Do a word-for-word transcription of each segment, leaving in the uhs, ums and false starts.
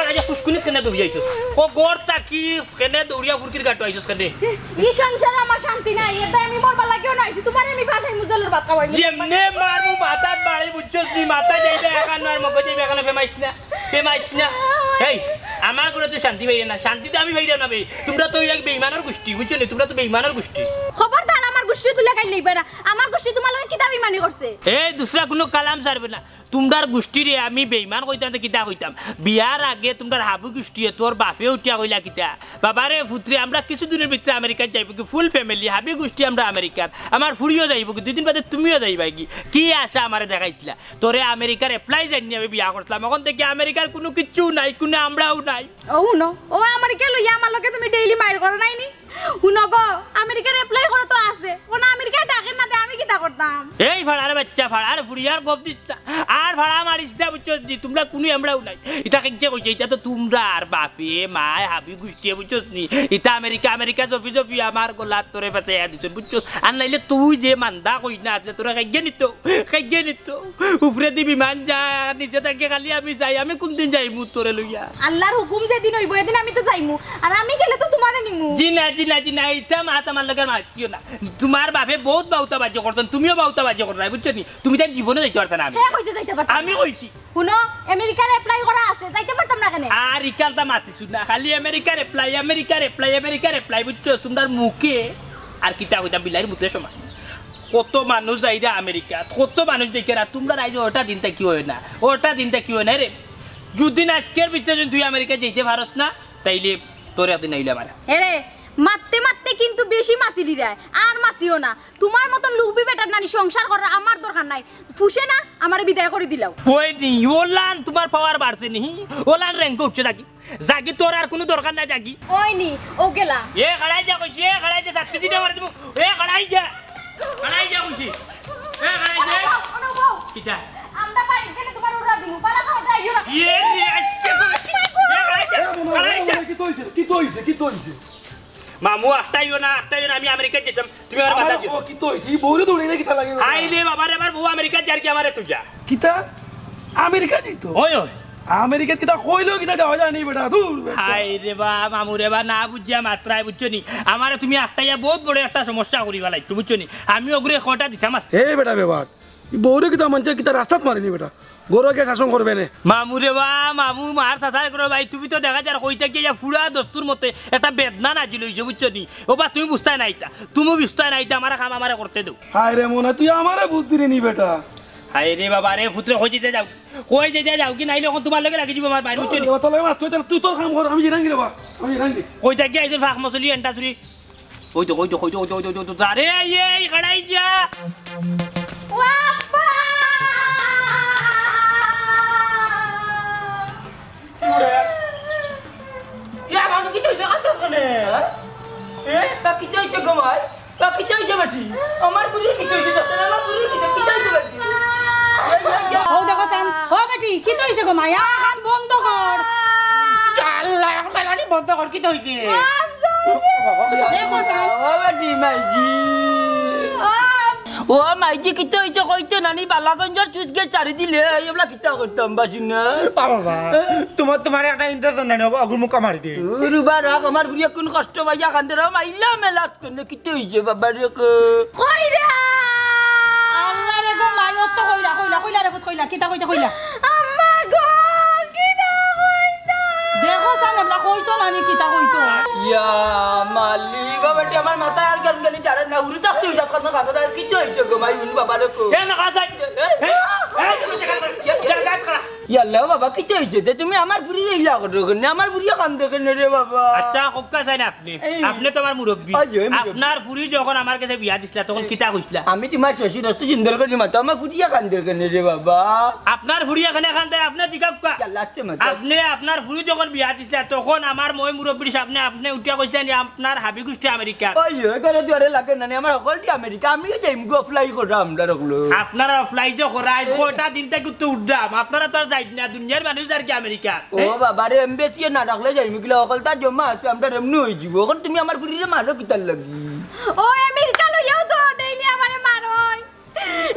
আইয়া ফুসকুনিত কেনে দৌড়িয়া আইছস? ও গড় থাকি কেনে দৌড়িয়া ফুরকির গাটো আইছস কেনে? ই সংসারে আমার শান্তি নাই, এর দায় আমি মরবার লাগিও না আইছি, তুমারে আমি ফাটাইমু জেলর ভাত খাওয়াইমু। যেমনে মারমু মাথাত বাড়ি, বুঝছস নি? মাথা যাইবে এখানো আর মগজ যাইবে এখানো, ফেমাইস না, ফেমাইস না। এই, আমার ঘরো তো শান্তি পাইরে না, শান্তি তো আমি পাইরাম না বে। তুমরা তো অউ এক বেইমানর গুষ্টি, বুঝছো নি? তুমরা তো বেইমানর গুষ্টি। খবরদার আমার গুষ্টি তুলে গাইল লইবা না, আমার গুষ্টি তুমার লগে কিতা বেইমানি করছে? এই দুসরা কুনু কালাম ছাড়বে না। তুমরার গুষ্টিরে আমি বেইমান কইতাম তে কিতা কইতাম? বিয়ার আগে তুমরার হাবি গুষ্টিয়ে তোর বাপে উঠিয়া কইলা কিতা? বাবারে ফুতরে, আমরা কিছুদিনর ভিতরে আমেরিকাত যাইবোগি, full family, হাবি গুষ্টি আমরা আমেরিকাত। আমার ফুড়িও যাইবোগি, দুইদিন বাদে তুমিও যাইবায়গি। কি আশা আমারে দেখাইছিলা? তোরে আমেরিকার apply জানি আমি বিয়া করছিলাম, অখন দেখি আমেরিকার কুনু কিচ্ছু নাই, কুনু আমরাও নাই। ও হুনো, ও আমারে কে লইয়া আমার লগে তুমি daily মাইর করো নাইনি? হুনো গো, আমেরিকার apply করা তো আছে, অনো আমেরিকায় ডাকের না দে, আমি কিতা করতাম? এই ফাড়ার বাইচ্চা, ফাড়ার ফুড়িয়ার গপ দিস না। আর ফাড়া মারিস না, বুঝছস নি? তুমরা কুনু আমরাও নাই। ইতা কেগিয়ে কইছে, ইতা তো তুমরার বাপে, মায়, হাবি গুষ্টিয়ে, বুঝছস নি? ইতা আমেরিকা, আমেরিকা জফি জফি আমার গলাত তোরে ফাঁসাইয়া দিছইন, বুঝছস? আর নাইলে তুই যে মান্দা কইস না, আছলে তোরে কেগিয়ে নিতো, কেগিয়ে নিতো। উপরেদি বিমান যায়, আর নিচে থাকি খালি আমি যাই। আমি কুনদিন যাইমু তোরে লইয়া? আল্লার হুকুম যেদিন অইবো, এদিন আমি তো যাইমু। আর আমি গেলে তো তুমারে নিমু। জি না, জি না, জি না, ইতা মাত আমার লগে মাতিও না। তুমার বাপে বউত বাউতাবাজি করছইন, তুমিও বাউতাবাজি কররায়, বুঝছো নি? তুমি তাইন জীবনে যাইতে পারতা না। আমি কে কইছে যাইতে পারতাম আমি না? কইছি। হুনো, আমেরিকার apply করা আছে, যাইতে পারতাম না কেনে? আর ইকালতা মাতিছো না, খালি আমেরিকার apply, আমেরিকার apply, আমেরিকার apply, বুঝছো? তুমরার মুখে আর কিতা কইতাম, বিলাইর মুতে সমান। কত মানুষ যাইরা আমেরিকাত, কত মানুষ দেখি, আর তুমরার আইজ অটা দিন থাকি অয় না, অটা দিন থাকি অয় না রে। যুদি আইজকের ভিতরে যুদি তুই আমেরিকা যাইতে পারস না, তাইলে তোর একদিন আইলে আমার। এরে, মাততে মাততে কিন্তু বেশি মাতিলিরায়, আর মাতিও না। তুমার মতন লুবি বেটার নানি সংসার করার আমার দরকার নাই। ফুষে না, আমারে বিদায় করি দিলাও। ওই নি, ওলান তুমার power বাড়ছে নি? ওলান rank উঠছে থাকি। যাগি, তোর আর কুনু দরকার নাই, যাগি। ওই নি, ও গেলাম। এ, খাড়াই যা কইছি, এ, খাড়াই যা, শাস্তি দিতে পারে তুমি। এ, খাড়াই যা। খাড়াই যা কইছি। এ, খাড়াই যা। অনুভব, অনুভব। কিতা? আমরা বাড়িত গেলে তুমার উড়া দিমু। পালা খাওয়া যাইও না। ইয়ে রে, আজকে তো, এ, খাড়াই যা, এ, মনে হয়, খাড়াই যা। মনে হয়, কিতা অইছে? কিতা অইছে? কিতা অইছে? মামু, আটকাইও না, আটকাইও না, আমি আমেরিকাত যাইতাম। তুমি আমার বাধা দিও। ও, কিতা অইছে? ই বউরে দৌড়াই না কিতা লাগে? হায় রে বাবা রে, আমার বউ আমেরিকাত যারগি আমারে থইয়া। কিতা? আমেরিকা যাইতো? ওই, ওই। আমেরিকাত কিতা কইলেও কিতা যাওয়া যায় নি বেটা, দূর বেটা। হায় রে বা, মামু রে বা, না বুঝিয়া মাতরায়, বুঝছো নি? আমারে তুমি আটকাইয়া বউত বড় একটা সমস্যা করি ফালাইছো, বুঝছো নি? আমি অগুরে কয়টা দিতাম আজকে। এই বেটা বেবার, ই বউরে কিতা মানষে কিতা রাস্তাত মারে নি বেটা? ঘরো গিয়া শাসন করবে নে। মামু রে বা, মামু, মার চাচার ঘরো ভাই, তুমি তো দেখা যার কইতা গিয়া পুরা দস্তুর মতে একটা বেদনা নাজিল অইছে, বুঝছো নি? ও বা, তুমি বুঝতায় না ইতা, তুমি বুঝতায় না ইতা, আমার কাম আমারে করতে দেও। হায় রে মনা, তুই আমারে বুঝ দিলি নি বেটা। হায় রে বাবা রে, ফুতরে কই যাইতে যাও, কই যাইতে যাও, কি নাইলে অখন তুমার লগে লাগি যিবো আমার বাইর, বুঝছো নি? বাবা, তোর লগে মাত, তুই তোর, তুই তোর কাম কর, আমি জিরাঙ্গি রে বাবা, আমি জিরাঙ্গি। কই যাই গিয়া, এই যে ফাঁক মছলি এন্টা চুরি। ওই তো, ওই তো, ওই তো, ওই তো, ওই তো, ওই তো, ওই তো, আরে, এই, এই, খাড়াই যা। ও আব্বা! কি রে? ইয়া, মানু, কিতা অইছে? কান্দছ কেনে? হ্যাঁ? এ? তা কিতা অইছে গো মাই? তা কিতা অইছে বেটি? আমার ফুরির কিতা অইছে? দেখো না, আমার ফুরির কিতা, কিতা অইছে বেটি? এই, এই, এই। ও দেখো চান, ও বেটি, কিতা অইছে গো মাই? আ, কান বন্ধ কর। আল্লাহ, এক মেলানি বন্ধ কর, কিতা অইছে? দেখো চান। ও বেটি, মাইজি। ও মাইজি, কিতা অইছে কইতে নানি, বালাগঞ্জর চুইস গেট ছাড়ি দিলে, এই আমরা কিতা করতাম, বাসি না? বাবা, তোমার, তোমার একটা ইন্টারেস্ট নাই, অগুর মুখা মারি দে। রুবা রাখ, আমার ফুরিয়ে কুন কষ্ট পাইয়া কান্দে রে, মাইলা মেলাত কেনে, কিতা অইছে বাবা রে কো? কইরা! আল্লাহ রে গো, মাই, অত কইলা, কইলা, কইলা রে পুত, কইলা, কিতা কইতে কইলা? আম্মা গো, কিতা কইতা? দেখো চান, আমরা কইতো নানি, কিতা কইতো? ইয়া মালিক, ও বেটি, আমার মাথা আর গেল গেলি যারে না, উড়ি থাকতে উড়ি থাকতে আমার মাথা আর কিতা অইছে গো, মাই, উনি বাবা রে কো। কেন খাওয়া যায়? এ, এ, এ, তুমি জায়গা খারাপ, জায়গা খারাপ। ইয়াল্লা বাবা, কিতা অইছে? তে তুমি আমার ফুরিরে ইলা করো কেনে? আমার ফুরিয়ে কান্দে কেনে রে বাবা? আচ্ছা, কউক্কা চাইন আপনে। এই। আপনে তো আমার মুরব্বি। ওই যে, ওই মুরব্বি। আপনার ফুরি যখন আমার গেছে বিয়া দিছলা, তখন এই। কিতা কইছলা? আমি তুমার শ্বশুর, অত সুন্দর করি মাতো, আমার ফুরিয়ে কান্দে কেনে রে বাবা? আপনার ফুরিয়ে কেনে কান্দে, আপনে জিকাউক্কা। ইয়াল্লা, আস্তে মাতো। আপনে আপনার ফুরি যখন বিয়া দিছলা, তখন আমার ময় মুরব্বির সামনে আপনে উঠিয়া কইছলা নি, আপনার হাবি গুষ্টি আমেরিকা। ওই, ওই, ঘরে দুয়ারে লাগে না নি, আমার হকলটি আমেরিকা, আমিও যাইমু গো, fly করা আমরা হকলো। আপনারা fly যে করা, আইজ কয়টা দিন থাকি তো উঠলাম, আপনারা তো আর যাইত না, দুনিয়ার মানুষ আর কি আমেরিকা। ও বাবা রে, embassy না রাখলে যাইমু কিলা, হকলতা জমা আছে, আমরা এমনি অই যিবো। অখন তুমি আমার ফুরিরে মারো কিতার লাগি? ও আমেরিকা লইয়াও তো daily আমারে মারইন।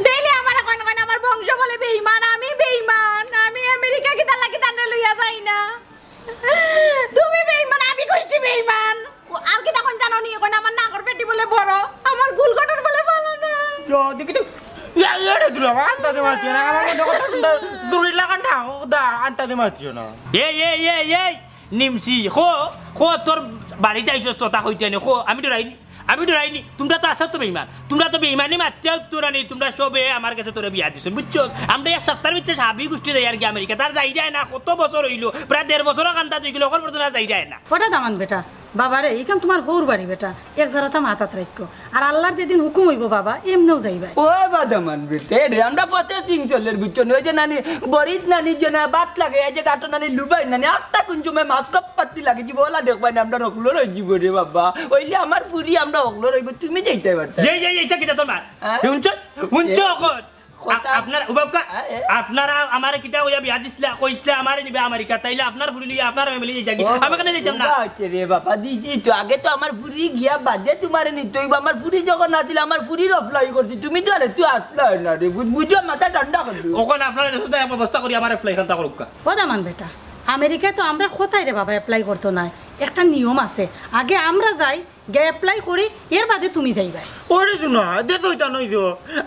Daily আমারে কইন, কইন আমার বংশ বলে বেইমান, আমি বেইমান, আমি আমেরিকা কিতার লাগি তানরে লইয়া যাই না। মাতিও না, আমার মধ্যে কথা শুনতে দূরে লাগা না, ও দা, আনতা দি মাতিও না। এই, এই, এই, এই, নিমছি, খো, খো, তোর বাড়িত আইছস তোতা কইতে আনি, খো, আমি ডরাইনি, আমি ডরাইনি, তুমরা তো আছো তো বেইমান, তুমরা তো বেইমানি মাততে উত্তর আনি, তুমরা সবে আমার গেছে তোরে বিয়া দিছো, বুঝছো? আমরা এক সপ্তাহর ভিতরে হাবি গুষ্টি যাইয়ার গি আমেরিকা, তার যাই যায় না, কত বছর অইলো, প্রায় দেড় বছর কান্দাত অইগেলো, অখন পর্যন্ত আর যাই যায় না। ওটা দামান বেটা, বাবারে, ইখান তুমার হউর বাড়ি বেটা, এক জারাত মাথাত রাখিও। আর আল্লার যেদিন হুকুম অইবো বাবা, এমনেউ যাইবায়। ও বাদামান বেটা, এরে আমরা processing চলের বুঝছো নি? ওই যে নানি, বরিত নানি যে না, বাত লাগে, এই যে গাটো নানি, লুবাই নানি, আত্তা কুন সময় মাছ কপ পাত্তি লাগে, জীবো ওলা দেখবায় না, আমরা হকলর অই যিবো রে বাবা। অইলে আমার ফুরি আমরা হকলর অইবো, তুমি যাইতায় পারতায়। এই, এই, এইটা কিতা তোর মা? হ্যাঁ? হুনছো? হুনছো এ? অখন? কথা আ-, আপনারা, উবাউক্কা, হ্যাঁ, এ? আপনারা আমারে কিতা কইয়া বিয়া দিছলা, কইছলা আমারে নিবা আমেরিকা, তাইলে আপনার ফুরি লইয়া আপনার family যাইতা গি। ও, আমি কেনে যাইতাম না? উবা হইছে রে বাবা, দিছি তো। আগে তো আমার ফুরি গিয়া বাদে তুমারে নিতে অইবো। আমার ফুরি যখন আছিল, আমার ফুরির apply করছি। তুমি তো আরে, তুই আসলা না রে। বুঝ-, বুঝো, মাথা ঠান্ডা কর দিও। অখন আপনারা দেশে যাই ব্যবস্থা করি, আমার apply খানতা করুক্কা। ও দামান বেটা, আমেরিকায় তো আমরা কোথায় রে বাবা apply করতো নায়, একটা নিয়ম আছে। আগে আমরা যাই, গিয়া apply করি, এর বাদে তুমি যাইবায়। ওরে শুনো, দে তো ইতা নই তো।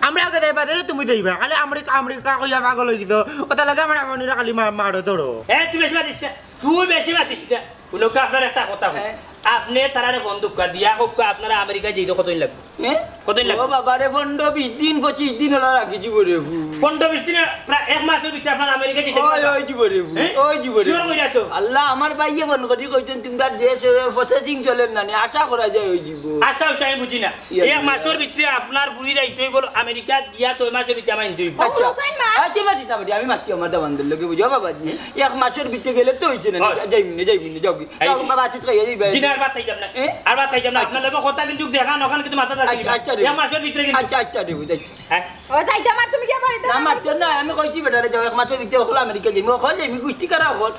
আমরা আগে যাই বাদে তুমি যাইবা। খালি আমেরিকা, আমেরিকা কইয়া পাগল অই গেছো। ওটা লাগে আমার আপনিরা খালি মা-, মারো ধরো। এ, তুই বেশি মাতিস না। তুই বেশি মাতিস না। উবাউক্কা আপনার একটা কথা কই। হ্যাঁ। আপনে তারারে ফোন দুক্কা দিয়া কউক্কা আপনারা আমেরিকা যাইতে কতদিন লাগবো? হ্যাঁ? কতদিন লাগবো? ও বাবা রে, পনরো বিশ দিন, পঁচিশ দিন ওলা লাগি যিবো রে। পনরো বিশ দিনে প্রায় এক মাসর ভিতরে আপনার আমেরিকা যাইতে ওই, লাগবো। ওই যিবো রে, হ্যাঁ? ওই যিবো রে। Sure কইরা তো? আল্লাহ, আমার ভাইয়ে ফোন করি কইছইন, তুমরার দেশ processing চলের না নি, আশা করা যায় অই যিবো। আশা অইছে আমি বুঝি না। ইয়া এক আল্লাহ। মাসর ভিতরে আপনার ফুরি যাইতে অইবো আমেরিকা গিয়া ছয় মাসর ভিতরে আমার আনতে অইবো। আচ্ছা। হুসাইন মা। আচ্ছা, মাতি না, মাতি, আমি মাতি আমার দামান্দর লগে, বুঝো বাবাজি? এক মাসর ভিতরে গেলে তো অইছে না, হয়। যাইমু নে, যাইমু নে, যাও গি। এই যাও, বাবা, আচ্ছা, খাইয়া যাইবা। জি না, আর ভাত খাইতাম না। এ? আর ভাত খাইতাম না। আচ্ছা। আপনার লগে কথা কিন্তু দেখা, অখন কিন্তু মাথা আচ্ছা, আচ্ছা রে। এক মাসর ভিতরে কিন্তু। আচ্ছা, আচ্ছা রে, বুঝ, আচ্ছা। হ্যাঁ? ও, যাইতাম আর তুমি গিয়া বাড়িত না, মাতিও না, আমি কইছি বেটারে, যাও, এক মাসর ভিতরে হকল আমেরিকা যাইমু, হকল যাইমু, গুষ্টি কারা হকল,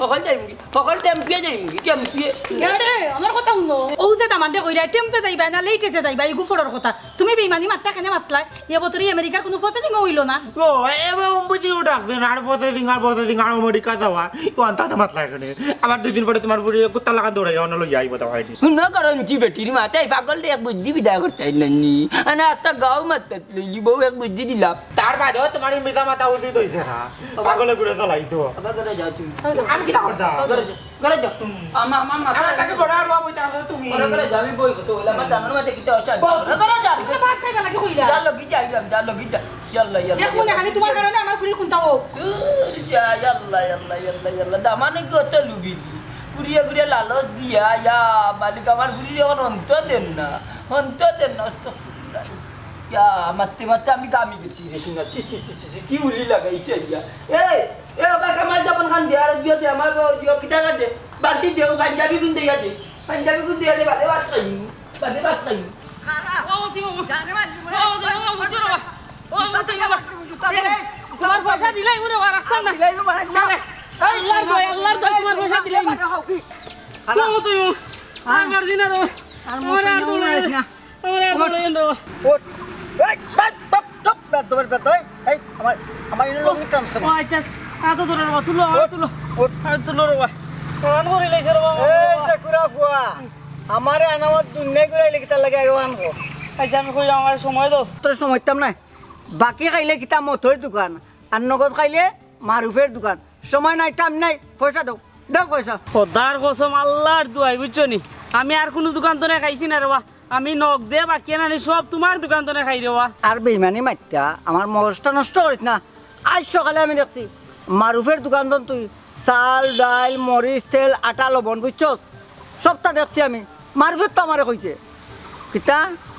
হকল যাইমু, হকল টেম্পিয়ে যাইমু, টেম্পিয়ে। এরে, আমার কথা হুনো। ও যে দামান্দে কইরা, টেম্পে যাইবা না, লেইটে যে যাইবা, এই গুফড়র কথা। তুমি বেইমানি মাতটা কেনে মাতলায়? এ বছরে আমেরিকার কুনু processing অইলো না। ও, এবার অম্বুজিও ডাকছে না, আর processing, আর processing, আর আমেরিকা যাওয়া। ও আনতা মাতলায় কেনে? আবার দুই দিন পরে তুমার ফুরি কুত্তা লাখান দৌড়াইয়া অনো লইয়া আইবো তো হয়নি। হুনো, কারণ জি বেটির মাথায় পাগল রে, এক বুদ্ধি বিদায় করতে নানি। আনা আত্তা গাও মাত্তা লইলি বউ এক বুদ্ধি দিলাম। তার বাদেও তুমার এই মিছা মাথা উচিত অইছে না। পাগলে ঘুরে চালাইছো। আবার করে যাও তুমি। আমি কিতা করতাম? ঘরে যাও, ঘরে যাও। আমা-, আমার মাথা আমার কাছে বড় আড়ুয়া বইতে আছো তুমি। ঘরে, ঘরে যাও, আমি বই কত বললাম, আমার জানার মাঝে কিতা অশান্তি। বল। ঘরে, ঘরে যাও। তুমি ভাত খাইবা নাকি কইলা? যা লগি যাইলাম, যা লগি যা। ইয়াল্লা, ইয়াল্লা, দেখ মনে ইয়াল্লা। খালি তুমার কারণে আমার ফুরির কুন্তা অউক। উর, যা, ইয়াল্লা, ইয়াল্লা, ইয়াল্লা, ইয়াল্লা। দামানে কত লুবি দি। ঘুরিয়া ঘুরিয়া লালচ দিয়া, ইয়া মালিক, আমার ফুরির অখন অন্ত দেন না। অন্ত দেন না, আস্তাগফিরুল্লাহ। ইয়া, মারতে মারতে আমি গামি গেছি রে, শুনা। ছি, ছি, ছি, ছি, ছি, কি উলি লাগাইছে ইয়া। এই, এ, বাবা, কামাই যাপন খান দে, আর দিও দে, আমার দিও, কিতা দে, বালতি দেও, পাঞ্জাবি গুন দিয়া দে, পাঞ্জাবি গুন দিয়া দে, বাদে ভাত খাইমু, বাদে ভাত খাইমু। ও, মতি বাবু। ও, মতি বাবু, বুঝছো না? ও, মতি বাবু। তুমার পয়সা দিলাই মনে হয়, রাখতাম না। আল্লাহর দোহাই, আল্লাহর দোহাই, তুমার পয়সা দিলাই। ও, মতি বাবু। আর মারছি না রে। আর আমার আর মতি বাবু দৌড়াই না। না। আমার আর ওঠ। দৌড়াই না। ওঠ। এই, বাপ, বাপ, চুপ, বাপ, তোমার বাপ, এই, এই, আমার, আমার ইনো লঙ্গি টানছে না। ও আচ্ছা, আতো ধরো রে বাবা, তুলো, আতো ওঠ, তুলো। ওঠ। আতো তুলো রে বাবা। প্রাণ করি লাইছে রে বাবা। এই সাকুরা ফুয়া, আমারে আনাওয়াত দুনিয়া ঘুরাইলে কিতা লাগে আগে আনবো। আচ্ছা, আমি কইলাম, আমার সময় দাও। তোর সময় দিতাম না। বাকি খাইলে কিতা মতর দোকান, আর নগদ খাইলে মারুফর দোকান। সময় নাই, টাইম নাই, পয়সা দাও, দাও পয়সা। খোদার কসম, আল্লাহর দোহাই, বুঝছো নি? আমি আর কুনু দোকান তো না খাইছি না রে বাবা। আমি নগদে বাকি আনি সব তুমার দোকান তো না খাই রে বাবা। আর বেইমানি মাতরা, আমার মগজটা নষ্ট করিস না। আইজ সকালে আমি দেখছি, মারুফর দোকান দন তুই চাল, ডাইল, মরিচ, তেল, আটা, লবণ, বুঝছস? সবটা দেখছি আমি। মারুফে তো আমারে কইছে। কিতা?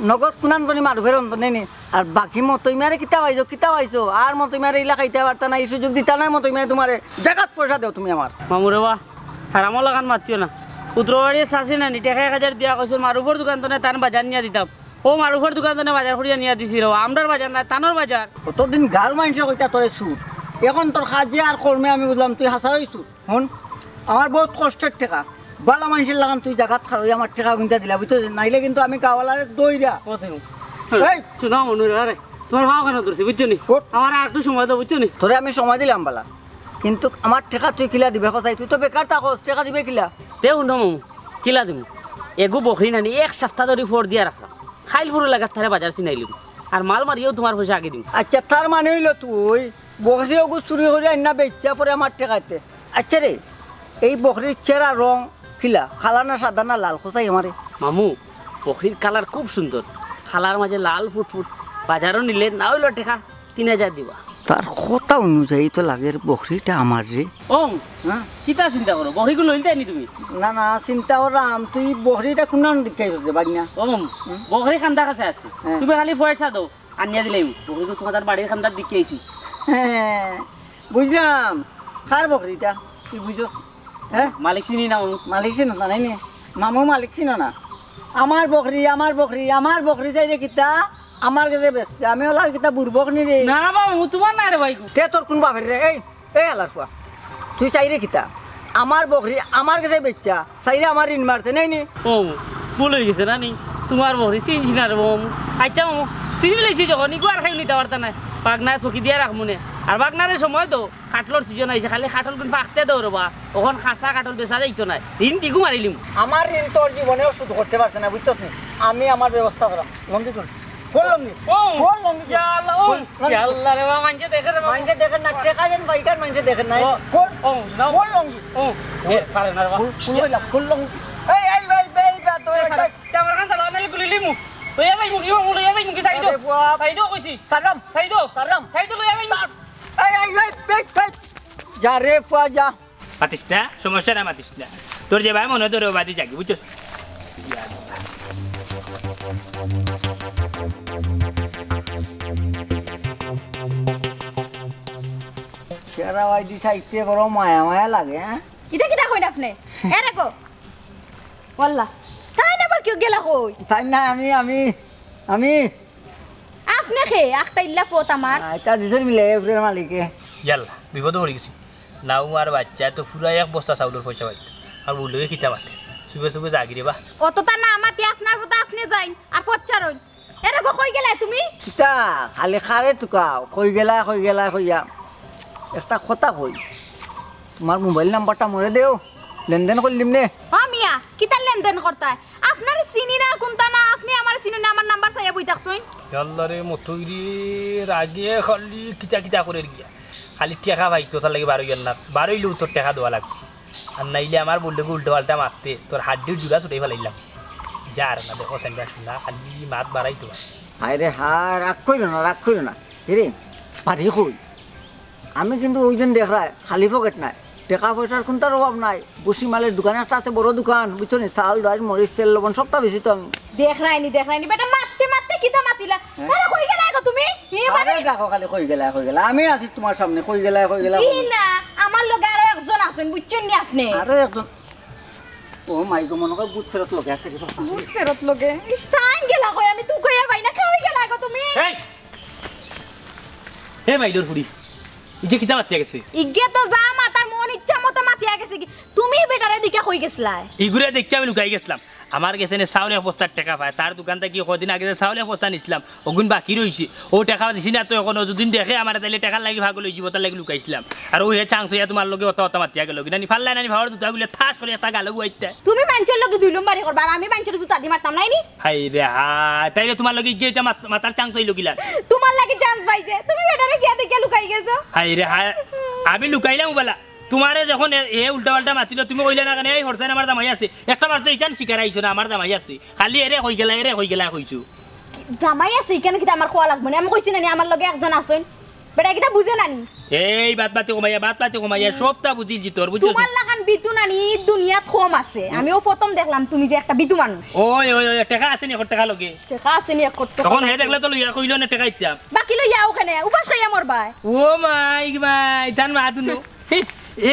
নগদ কুনান জনি মারুফর অন্তর নেই নি? আর বাকি মতই মিয়ারে কিতা পাইছো, কিতা পাইছো? আর মতই মিয়ারে ইলা খাইতা পারতা না, ই সুযোগ দিতা নায় মতই মিয়ারে তুমারে। জাগাত পয়সা দেও তুমি আমার। মামু রে বা, হারামর লাখান মাতিও না। উত্তরবাড়ির চাচি নানি টেকা এক হাজার দিয়া কইছইন, মারুফর দোকান তনে তান বাজার নিয়া দিতাম। অউ মারুফর দোকান তনে বাজার করিয়া নিয়া দিছি রে, আমরার বাজার নায়, তানর বাজার। অতদিন গাঁওর মাইনষে কইতা তোরে চুর, এখন তোর কাজে আর কর্মে আমি বুঝলাম তুই হাছা অই চুর। হুন, আমার বউত কষ্টর টেকা, ভালা মাইনষর লাখান তুই জাগাত খাড়াই আমার টেকা গুনতা দিলা, বুঝছস? নাইলে কিন্তু আমি গাঁওআলারে দইরা। ও তুই। এই! শুনো মনু রে, আরে, তুমার পাও কেনে ধরছি, বুঝছো নি? ওঠ। আমার আর একটু সময় দাও, বুঝছো নি? তোরে আমি সময় দিলাম ভালা, কিন্তু আমার টেকা তুই কিলা দিবে কছাইন? তুই তো বেকার থাকস, টেকা দিবে কিলা? তে হুনো মামু, কিলা দিমু? এগু বকরি নানি এক সাপ্তা ধরি ফর দিয়া রাখলাম। খাইল ফুরু লাগাত তারে বাজার চিনাইলিমু। আর মাল মারিয়াও তুমার পয়সা আগে দিমু। আইচ্ছা, তার মানে অইলো তুই বকরি অগু চুরি করি আইন্না বেইচ্চা পরে আমার টেকা দিতে। আইচ্ছা রে, এই বকরির চেরা রং কিলা? কালা না সাদা না লাল? কছাইন আমারে। মামু, বকরির কালার খুব সুন্দর, কালার মাঝে লাল ফুটফুট। বাজারো নিলে না অইলো টেকা তিন হাজার দিবা। তার কথা অনুযায়ী তো লাগের বকরিটা আমার রে। ওম, হ্যাঁ? কিতা চিন্তা করো? বকরিগু লইলতায় নি তুমি? না, না, চিন্তা কররাম, তুই বকরিটা কুনান দেখিয়া আইছস রে, বাগনা? ওম, হুম? বকরি কান্দার কাছে আছে। হ্যাঁ। তুমি খালি পয়সা দেও, আনিয়া দিলাইমু। বকরিগু তুমার বাড়ির কান্দার দেখিয়া আইছি। হ্যাঁ, বুঝলাম। কার বকরিটা? তুই বুঝছস? হ্যাঁ? মালিক চিনি না মামু। মালিক চিনো না, নাই নি? মামু মালিক চিনো না? আমার বকরি, আমার বকরি, আমার বকরি চাইরে কিতা? আমার গেছে বেচতে। আমি অলা কিতা বুড়বক নি রে? না মামু, তুমার না রে ভাই। তে তোর কুন বাপের রে? এই, এই হালার ফুয়া, তুই চাইরে কিতা? আমার বকরি আমার গেছে বেইচ্চা, চাইরে আমার ঋণ মারতে নাই নি? ও, ভুল অইগেছে না নি? তুমার বকরি চিনছি না রে মামু। আইচ্ছা মামু, চিনিলাইছি যখন, ইগু আর কেউ নিতা পারতা নায়। বাগনায় চকি দিয়া রাখমুনে। আর বাগনারে সময় দেও, কাঠলর সিজন আইছে, খালি কাঠলগুন পাকতে দেও রে বা। অখন কাঁচা কাঠল বেচা যাইতো নায়, ঋণ দিগু মারিলিমু। আমার ঋণ তোর জীবনেও শোধ করতে পারতে না, বুঝছস নি? আমি আমার ব্যবস্থা করাম। লঙ্গি খুল। খুল লঙ্গি। ও, খুল লঙ্গি খুল। ইয়া আল্লাহ, ও, খুল, লঙ্গি ইয়া খুল। আল্লাহ রে বাবা, মানষে দেখে রে বাবা। মানষে দেখে না, টেকা যেন পাইকার মানষে দেখে না। ও, খুল। ও, না। খুল লঙ্গি। ও, এ, পারে না রে বাবা। খুল, খুল লঙ্গি, খুল লঙ্গি। এই, এই, এই, এই, এই, তোর এ, একটা সারা, ক্যামেরা খান চালা, নাইলে গুলি লিমু। লইয়া যাইমু কি, মামু, লইয়া যাইমু কি, সাইড আরে বাপ। সাইড কইছি। সালাম। সাইড। সালাম। সাইড লইয়া যাইমু। এই, এই, এই, এই, এই। যা রে, ফুয়া, যা। মাতিস না, সমস্যা না, মাতিস না। তোর যেবায় মনে ধরে অবায়দি যাগি, বুঝছস? চেহারা অবায়দি চাইতে বড় মায়া মায়া লাগে, হ্যাঁ? ইতা কিতা কইন আপনে? এ দেখো। ওয়াল্লা। তাইন আবার কেউ গেলা কই? তাইন না, আমি, আমি, আমি। আপনে কে? আখটা ইল্লা ফত আমার। আহ, ইতা দিছইন মিলে, এ ঘরর মালিকে। ইয়াল্লা, বিপদো পড়ি গেছি। নাউ আর বাইচ্চায় তো পুরা এক বস্তা চাউলর পয়সা পাইতো। আর বউর লগে কিতা মাতে? চুপে চুপে যাগি রে বা। অততা না মাতি আপনার ফত আপনে যাইন, আর ফত ছাড়ইন। এরে গো, কই গেলায় তুমি? কিতা? খালি কারে তুকাও, কই গেলায়, কই গেলায় কইয়া। একটা কথা কই, তুমার মোবাইল নাম্বারটা মরে দেও, লেনদেন করিলিমনে। ও মিয়া, কিতার লেনদেন করতায়? আপনারে চিনি না, কুন্তা না, আপনে আমারে চিনইন না, আমার নাম্বার চাইয়া বই থাকছইন। ইয়াল্লা রে, মতই রে, রাগে খালি কিতা কিতা করের গিয়া। খালি টেকা পাইতো, তার লাগি বারইয়ার না, বারইলেউ তোর টেকা দেওয়া লাগবো। আর নাইলে আমার বউর লগে উল্টা পাল্টা মাততে, তোর হাড্ডির জুড়া ছুটাই ফালাইলাম। যার না দেখো, সাইনবাস না, খালি মাত বাড়াইতো পারে। হায় রে হায়, রাগ কইরো না, রাগ কইরো না। এরে, পারি কই? আমি কিন্তু ওই দিন দেখরায়, খালি পকেট নাই। টেকা পয়সার কুন্তার অভাব নাই। ভুসি মালের দোকান একটা আছে, বড় দোকান, বুঝছো নি? চাল, ডাইল, মরিচ, তেল, লবণ, সবটা বেচিতো আমি। দেখরায়নি, দেখরায়নি, বেটা মাততে মাততে কিতা মাতিলা? হ্যাঁ? আরে, কই গেলায় গো তুমি? হে, আরে, বাবা। দেখো খালি কই গেলায়, কই গেলায়। আমি আছি তুমার সামনে, কই গেলায়, কই গেলায়, জি কই গেলায়। না, আমার লগে আরো একজন আছইন, বুঝছইন নি আপনে? আরো একজন। ও মাই গো, মনে কয় ভূত ফেরত লগে আছে রে বাবা। ভূত ফেরত লগে? ইস, তাইন গেলা কই? আমি তো কইয়া পাই না, কই গেলায় গো তুমি? এই! এ মাইলোর ফুড়ি, ইগে কিতা মাতিয়া গেছে? ইগে তো যা মাতার মন ইচ্ছা মতো মাতিয়া গেছে গি। তুমি বেটারে দেখিয়া কই গেছলায়? ইগুরে দেখিয়া আমি লুকাই গেছলাম। আমার গেছে নে চাউল এক বস্তার টেকা পায়, তার দোকান থাকি কয়দিন আগে যে চাউল এক বস্তা নিছলাম, অগুন বাকি রইছে। অউ টেকা দিছি না তো অখনো, যুদি দেখে আমারে তাইলে টেকার লাগি পাগল অইযিবো, তার লাগি লুকাইছলাম। আর অউ হে চান্স অইয়া তুমার লগে অতা অতা মাতিয়া গেলো গি। নানি পারলায় নানি পাওয়ার দুটা গুলে ঠাস করি একটা গালো গুয়াইতা। তুমি মানষর লগে দুই নম্বরি করবা, আর আমি মানষর জুতা দি মারতাম নায় নি? হায় রে হায়, তাইলে তুমার লগে গিয়া ইতা মাত-, মাতার চান্স অইলো কিলা? তুমার লাগি চান্স পাইছে, তুমি বেটারে গিয়া দেখিয়া লুকাই গেছো। হায় রে হায়, আমি লুকাইলাম বালা। তুমারে যখন এ, এ উল্টা পাল্টা মাতিলো, তুমি কইলা না কেনে, "এই হরছাইন আমার জামাই আছে।" একটা বার তো ইখান স্বীকার আইছো না, "আমার জামাই আছে।" খালি এরে কই গেলা, এরে কই গেলা কইছো। জামাই আছে, ইখান কিতা আমার কওয়া লাগবো নি? আমি কইছি না নি, আমার লগে একজন আছইন। বেটা কিতা বুঝে না নি? এই বাত বাতি কমাইয়া, বাত বাতি কমাইয়া, সবটা বুঝিলছি তোর, বুঝছস? তুমার লাখান বিতু নানি দুনিয়াত কম আছে। আমি অউ প্রথম দেখলাম তুমি যে একটা বিতু মানুষ। ওই, ওই, ওই, টেকা আছে নি, এক টেকা লগে? টেকা আছে নি, এক টেকা তখন হে লগে? দেখলে তো লইয়া কইলো না টেকা ইতা। বাকি লইয়া অখানে, উপাস খাইয়া মরবায়। ও মাই, মাই, তার মা দুনো। হে,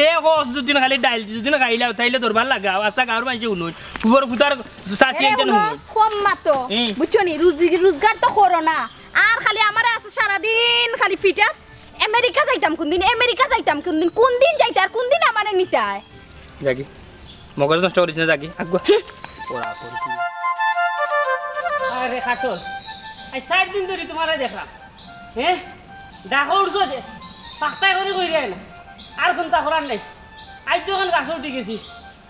এ কস যুদিন খালি ডাইল, যুদিন খাইলাও, তাইলে দরবার লাগাও, আস্তা গাঁওর মানষে হুনইন। কুবর ফুতার চাচি এরে একজন হুনো, হুনইন। কম মাতো। হুম। বুঝছো নি, রুজি, রুজগার তো করো না। আর খালি আমারে আছে সারাদিন খালি ফিটাত। আমেরিকা যাইতাম কুনদিন, আমেরিকা যাইতাম কুনদিন, কুনদিন যাইতায় আর কুনদিন আমারে নিতায়? যাগি, মগজ নষ্ট করিস না, যাগি, আগুয়া। ওরা তোর কি? আরে কাটল, আইজ চাইর দিন ধরি তুমারে দেখরাম, হে? ডাকো উঠছো যে, পাক্তায় করি কইরায় না, আর কুন্তা করার নাই। আইজ যখন গাছো উঠি গেছি,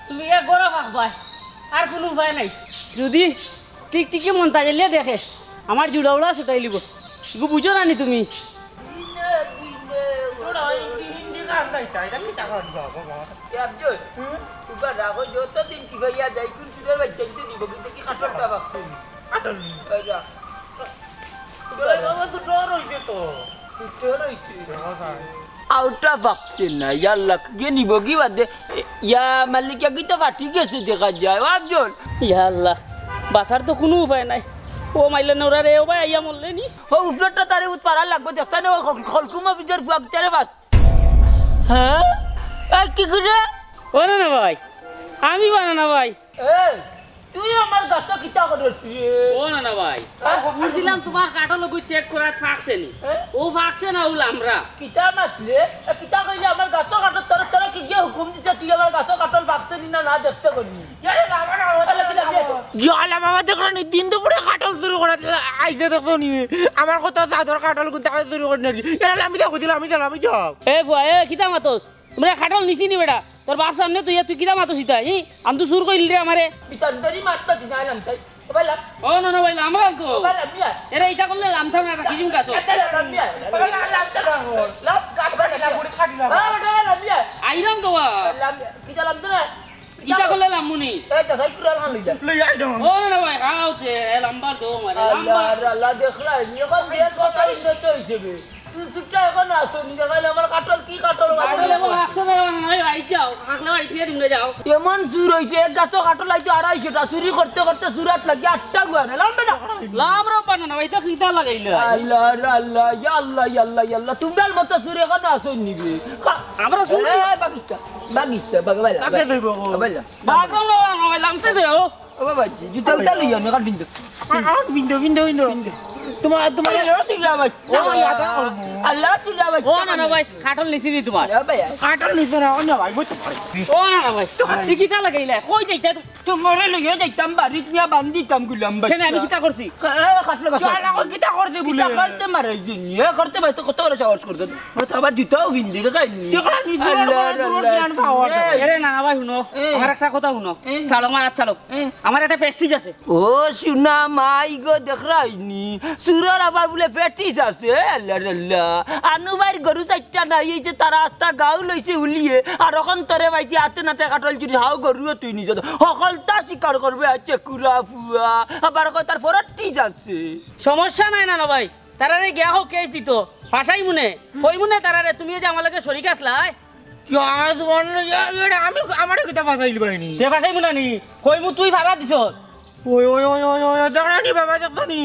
তুমি এক গড়া পাকবায়, আর কুনু উপায় নাই। যুদি টিকটিকি মন্তাজ আইলে দেখে, আমার জুড়া উড়া ছুটাইলিবো। ইগু বুঝো না নি তুমি? দিনে দিনে তোরা ওই দিন দিন কাম নাই, তাই না? কি টাকা আনবো বাবা? এ আব্দুল, হুম? তুই রাখো, যতদিন কি ভাইয়া যাই, কোন সুদের বাচ্চা দিতে দিব, কিন্তু কি কাঠলটা বাক্সে নি? কাঠল নি। এই যা। তোরা বাবা তো ডর হইছে তো। তুই ডর হইছে। আউটা বাক্সে না, ইয়াল্লা, কে নিব কি বাদে? ইয়া মালিক, কি তো কাটি গেছে দেখা যায়। ও আব্দুল। ইয়া আল্লাহ, বাঁচার তো কোনো উপায় নাই। ও মাইলা নোরা রে, ও ভাই আইয়া মরলে নি। ও উপরটা তারে উত পারা লাগবো, দেখতা না, ও খল-, খলকুমা বিজর ফুয়া তারে বাস। হ্যাঁ? এই কি করে? ও না না ভাই, আমি বানা না ভাই। এই, তুই আমার গাছ কিতা করছিস? ও না না ভাই, হ্যাঁ? বুঝছিলাম তোমার কাঠল ওগু চেক করার ফাঁকছে নি। হ্যাঁ? ও ফাঁকছে না, ও লামরা। কিতা মাতলে? এ, কিতা কইলে আমার গাছ কাঠল তোর, তোরা কি গিয়ে হুকুম দিতে তুই আমার গাছ কাঠল ফাঁকছে নি না, না দেখতে করবি? ইয়ালা বাবা, দেখো নি, দিন দুপুরে কাঠল চুরি করে আইছে, দেখো নি? আমার কত চাদর কাঠল কিন্তু আমি চুরি করে নিয়ে। এরা আমি দেখো দিলাম, আমি দিলাম, আমি যাও। এ ফুয়া, এ কিতা মাতস? তোমরা কাঠল নিছি নি বেটা? তোর বাপ সামনে তুই, তুই কিতা মাতস ইতা? ই? আমি তো চুর কইলি রে আমারে। বিতান্তরি মাততা দিন আইলাম তাই। ও ভাই, লাভ। ও না না ভাই, লামরাম তো। ও ভাই, লাভ নিয়া। এরা ইতা করলে লামতাম না, এটা কি জিম গাছ? এটা লাভ নিয়া। ও ভাই, লাভ, লাভ, লাভ, লাভ। লাভ, গাছ ভাই, লাভ, গুড়ি কাটি লাভ। হ্যাঁ, বেটা, লাভ নিয়া। আইরাম তো বা। লাভ নিয়া। কিতা লাভ না? ইতা করলে লামমুনি। এই তো, সাইকেল আলহান লই যা। লই আই যাও। ও না না ভাই, খাও তে, এ লাম্বার দো মারে, আল্লাহ, লাম্বার। আল্লাহ, দেখলাই, এখন দেশ কত উন্নত হইছে বে। তুই চুপটা এখন আসো, নি দেখাইলে আমার কাঠল কি কাঠল আরে বাবা, আসো না, না, ভাই, ভাই, যাও, কাটলে ভাই, দিয়ে দিন, যাও। এমন চুর হইছে, এক গাছ কাঠল আইতো আড়াইশোটা, চুরি করতে করতে চুরাত লাগি আটটা গুয়া না, লাম্বে না। লাভ রে পানো না, ভাই, তো কিতা লাগাইলে? আল্লাহ, আল্লাহ, আল্লাহ, ইয়া আল্লাহ, ইয়া আল্লাহ, ইয়া আল্লাহ, তুমরার মতো চুর এখন আসো নিবে। কা-, আমরা চুর। এ, বাগিচা, বাগিচা, বাগা, বাইলা, কাকে বাইলা, দইব গো? বাইলা। বাগা, বাইলা, বাইলা, লামতে দেও। ও বাবা, জুতা উতা লইয়া নি, কাট বিন্দু। আ, আ, বিন্দু, বিন্দু, বিন্দু। তোমার, তোমার আল্লাহ চুরি আবার। ও, আল্লাহ চুরি আবার। ও না, না ভাই, কাঠল নিছি নি তোমার। এ ভাই। কাঠল নিছো না, অন্য ভাই, বুঝতে পারি। ও না, না ভাই, তো এই কিতা লাগাইলা? কই যাইতা তুমি? তোমারে লইয়া যাইতাম, বাড়িত নিয়া বান্ধিতাম গুলাম ভাই। কেন, আমি কিতা করছি? এ, কাটলো, কাটলো। চল, এখন কিতা করতে বলে? কিতা করতে মারে দিন? এ করতে ভাই তো কত বড় সাহস করতে? ও তো আবার জুতাও বিন্দি রে কাইনি। দেখো না, নিজে আল্লাহ, বড় বড় আল্লাহ। জ্ঞান পাওয়া যায়। এ। এরে না, না ভাই, হুনো। এ। আমার একটা কথা হুনো। এ। চালো, আমার হাত চালো। এ। আমার একটা prestige আছে। ও সোনা মাই গো, দেখরায়নি? চুরর আবার বুলে prestige আছে। এ আল্লাহ রে আল্লাহ। আনু ভাইর গরু চাইরটা নাই, এই যে তারা আস্তা গাঁও লইছে উলিয়ে, আর অখন তোরে পাইছি আতে নাতে কাঠল চুরি, হাও গরুও তুই নিজে। হকলতা স্বীকার করবে, আছে কুড়া ফুয়া। আবার কয় তার prestige আছে। সমস্যা নাই না, না ভাই। তারারে গিয়া হোক case দিত। ফাঁসাই মনে। কই মনে তারারে, তুমি এই যে আমার লগে শরিক আছলায়। ইয়া, তোমার, ইয়া, ইয়া, আমি, আমারে কিতা ফাঁসাইলি বাহিনী? তে ফাঁসাই মনে নি। কই মু তুই ফাঁসা দিছ। ওই, ওই, ওই, ওই, ওই, দেখো নি বাবা, দেখো নি?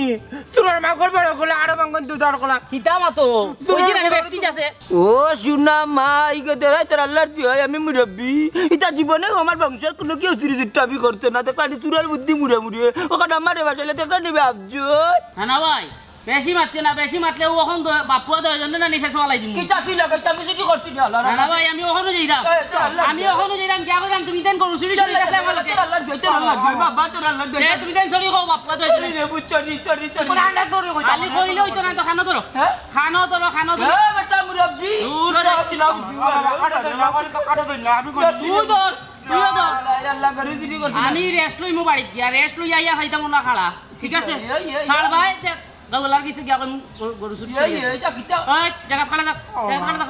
চুরর মাগর বড় গলা, আরো বাঙ্গন দুধার গলা। কিতা মাতো? চুরর কইছি না, মাগর prestige আছে। ও সোনা মাই গো, দেরাই তোর আল্লাহর দুহাই, আমি মুরব্বি। ইতা জীবনে আমার বংশর কোনো কেউ চুরি চুট্টামি করতো না। দেখো, আমি চুরর বুদ্ধি মুড়ে মুড়ে। ওখানে আমারে বাসাইলে দেখো নি, বাপজন। না, না ভাই। বেশি মাতছে না, বেশি মাতলে ও অখন দ-, বাপুয়া দশজনে না নি ফেস ফালাই দিমু। কিতা তুই লাগাইতে আমি চুরি করছি না, আল্লাহ না, না ভাই, আমি অখনো যাইরাম। এ, তোর আল্লাহ আমি অখনো যাইরাম, কিয়া কইরাম, তুমি দেন গরু চুরি চুরি গেছলে আমার লগে। তোর আল্লাহ দোহাই, বাবা, তোর আল্লাহ দোহাই। এ, তুমি দেন চুরি কও, বাপুয়া দোহাই। চুরি রে, বুঝছো নি, চুরি, চুরি। কোন আন্ডা চুরি কইছো? খালি কইলে অইতো না তো, খানো ধরো। হ্যাঁ? খানো ধরো, খানো ধরো। এ, বেটা মুরব্বি। দূর রে। তোর আল্লাহ দোহাই, বাবা, কাটো দে না, কাটো দে না, আমি কই দূর ধর, তুইও ধর। আল্লাহ, আল্লাহ, গরু চুরি করছি। আমি rest লইমু বাড়িত গিয়া, rest লইয়া আইয়া খাইতাম না খাড়া। ঠিক আছে? এই, এই, এই, ছাড় এই। ভাই, দেখ, গাওলার গেছে গিয়া কইমু, গরু, গরু চুরি এই, করে। এই, যা কিতা? ওই, জায়গা খাড়া থাক, ও। জায়গা খাড়া থাক।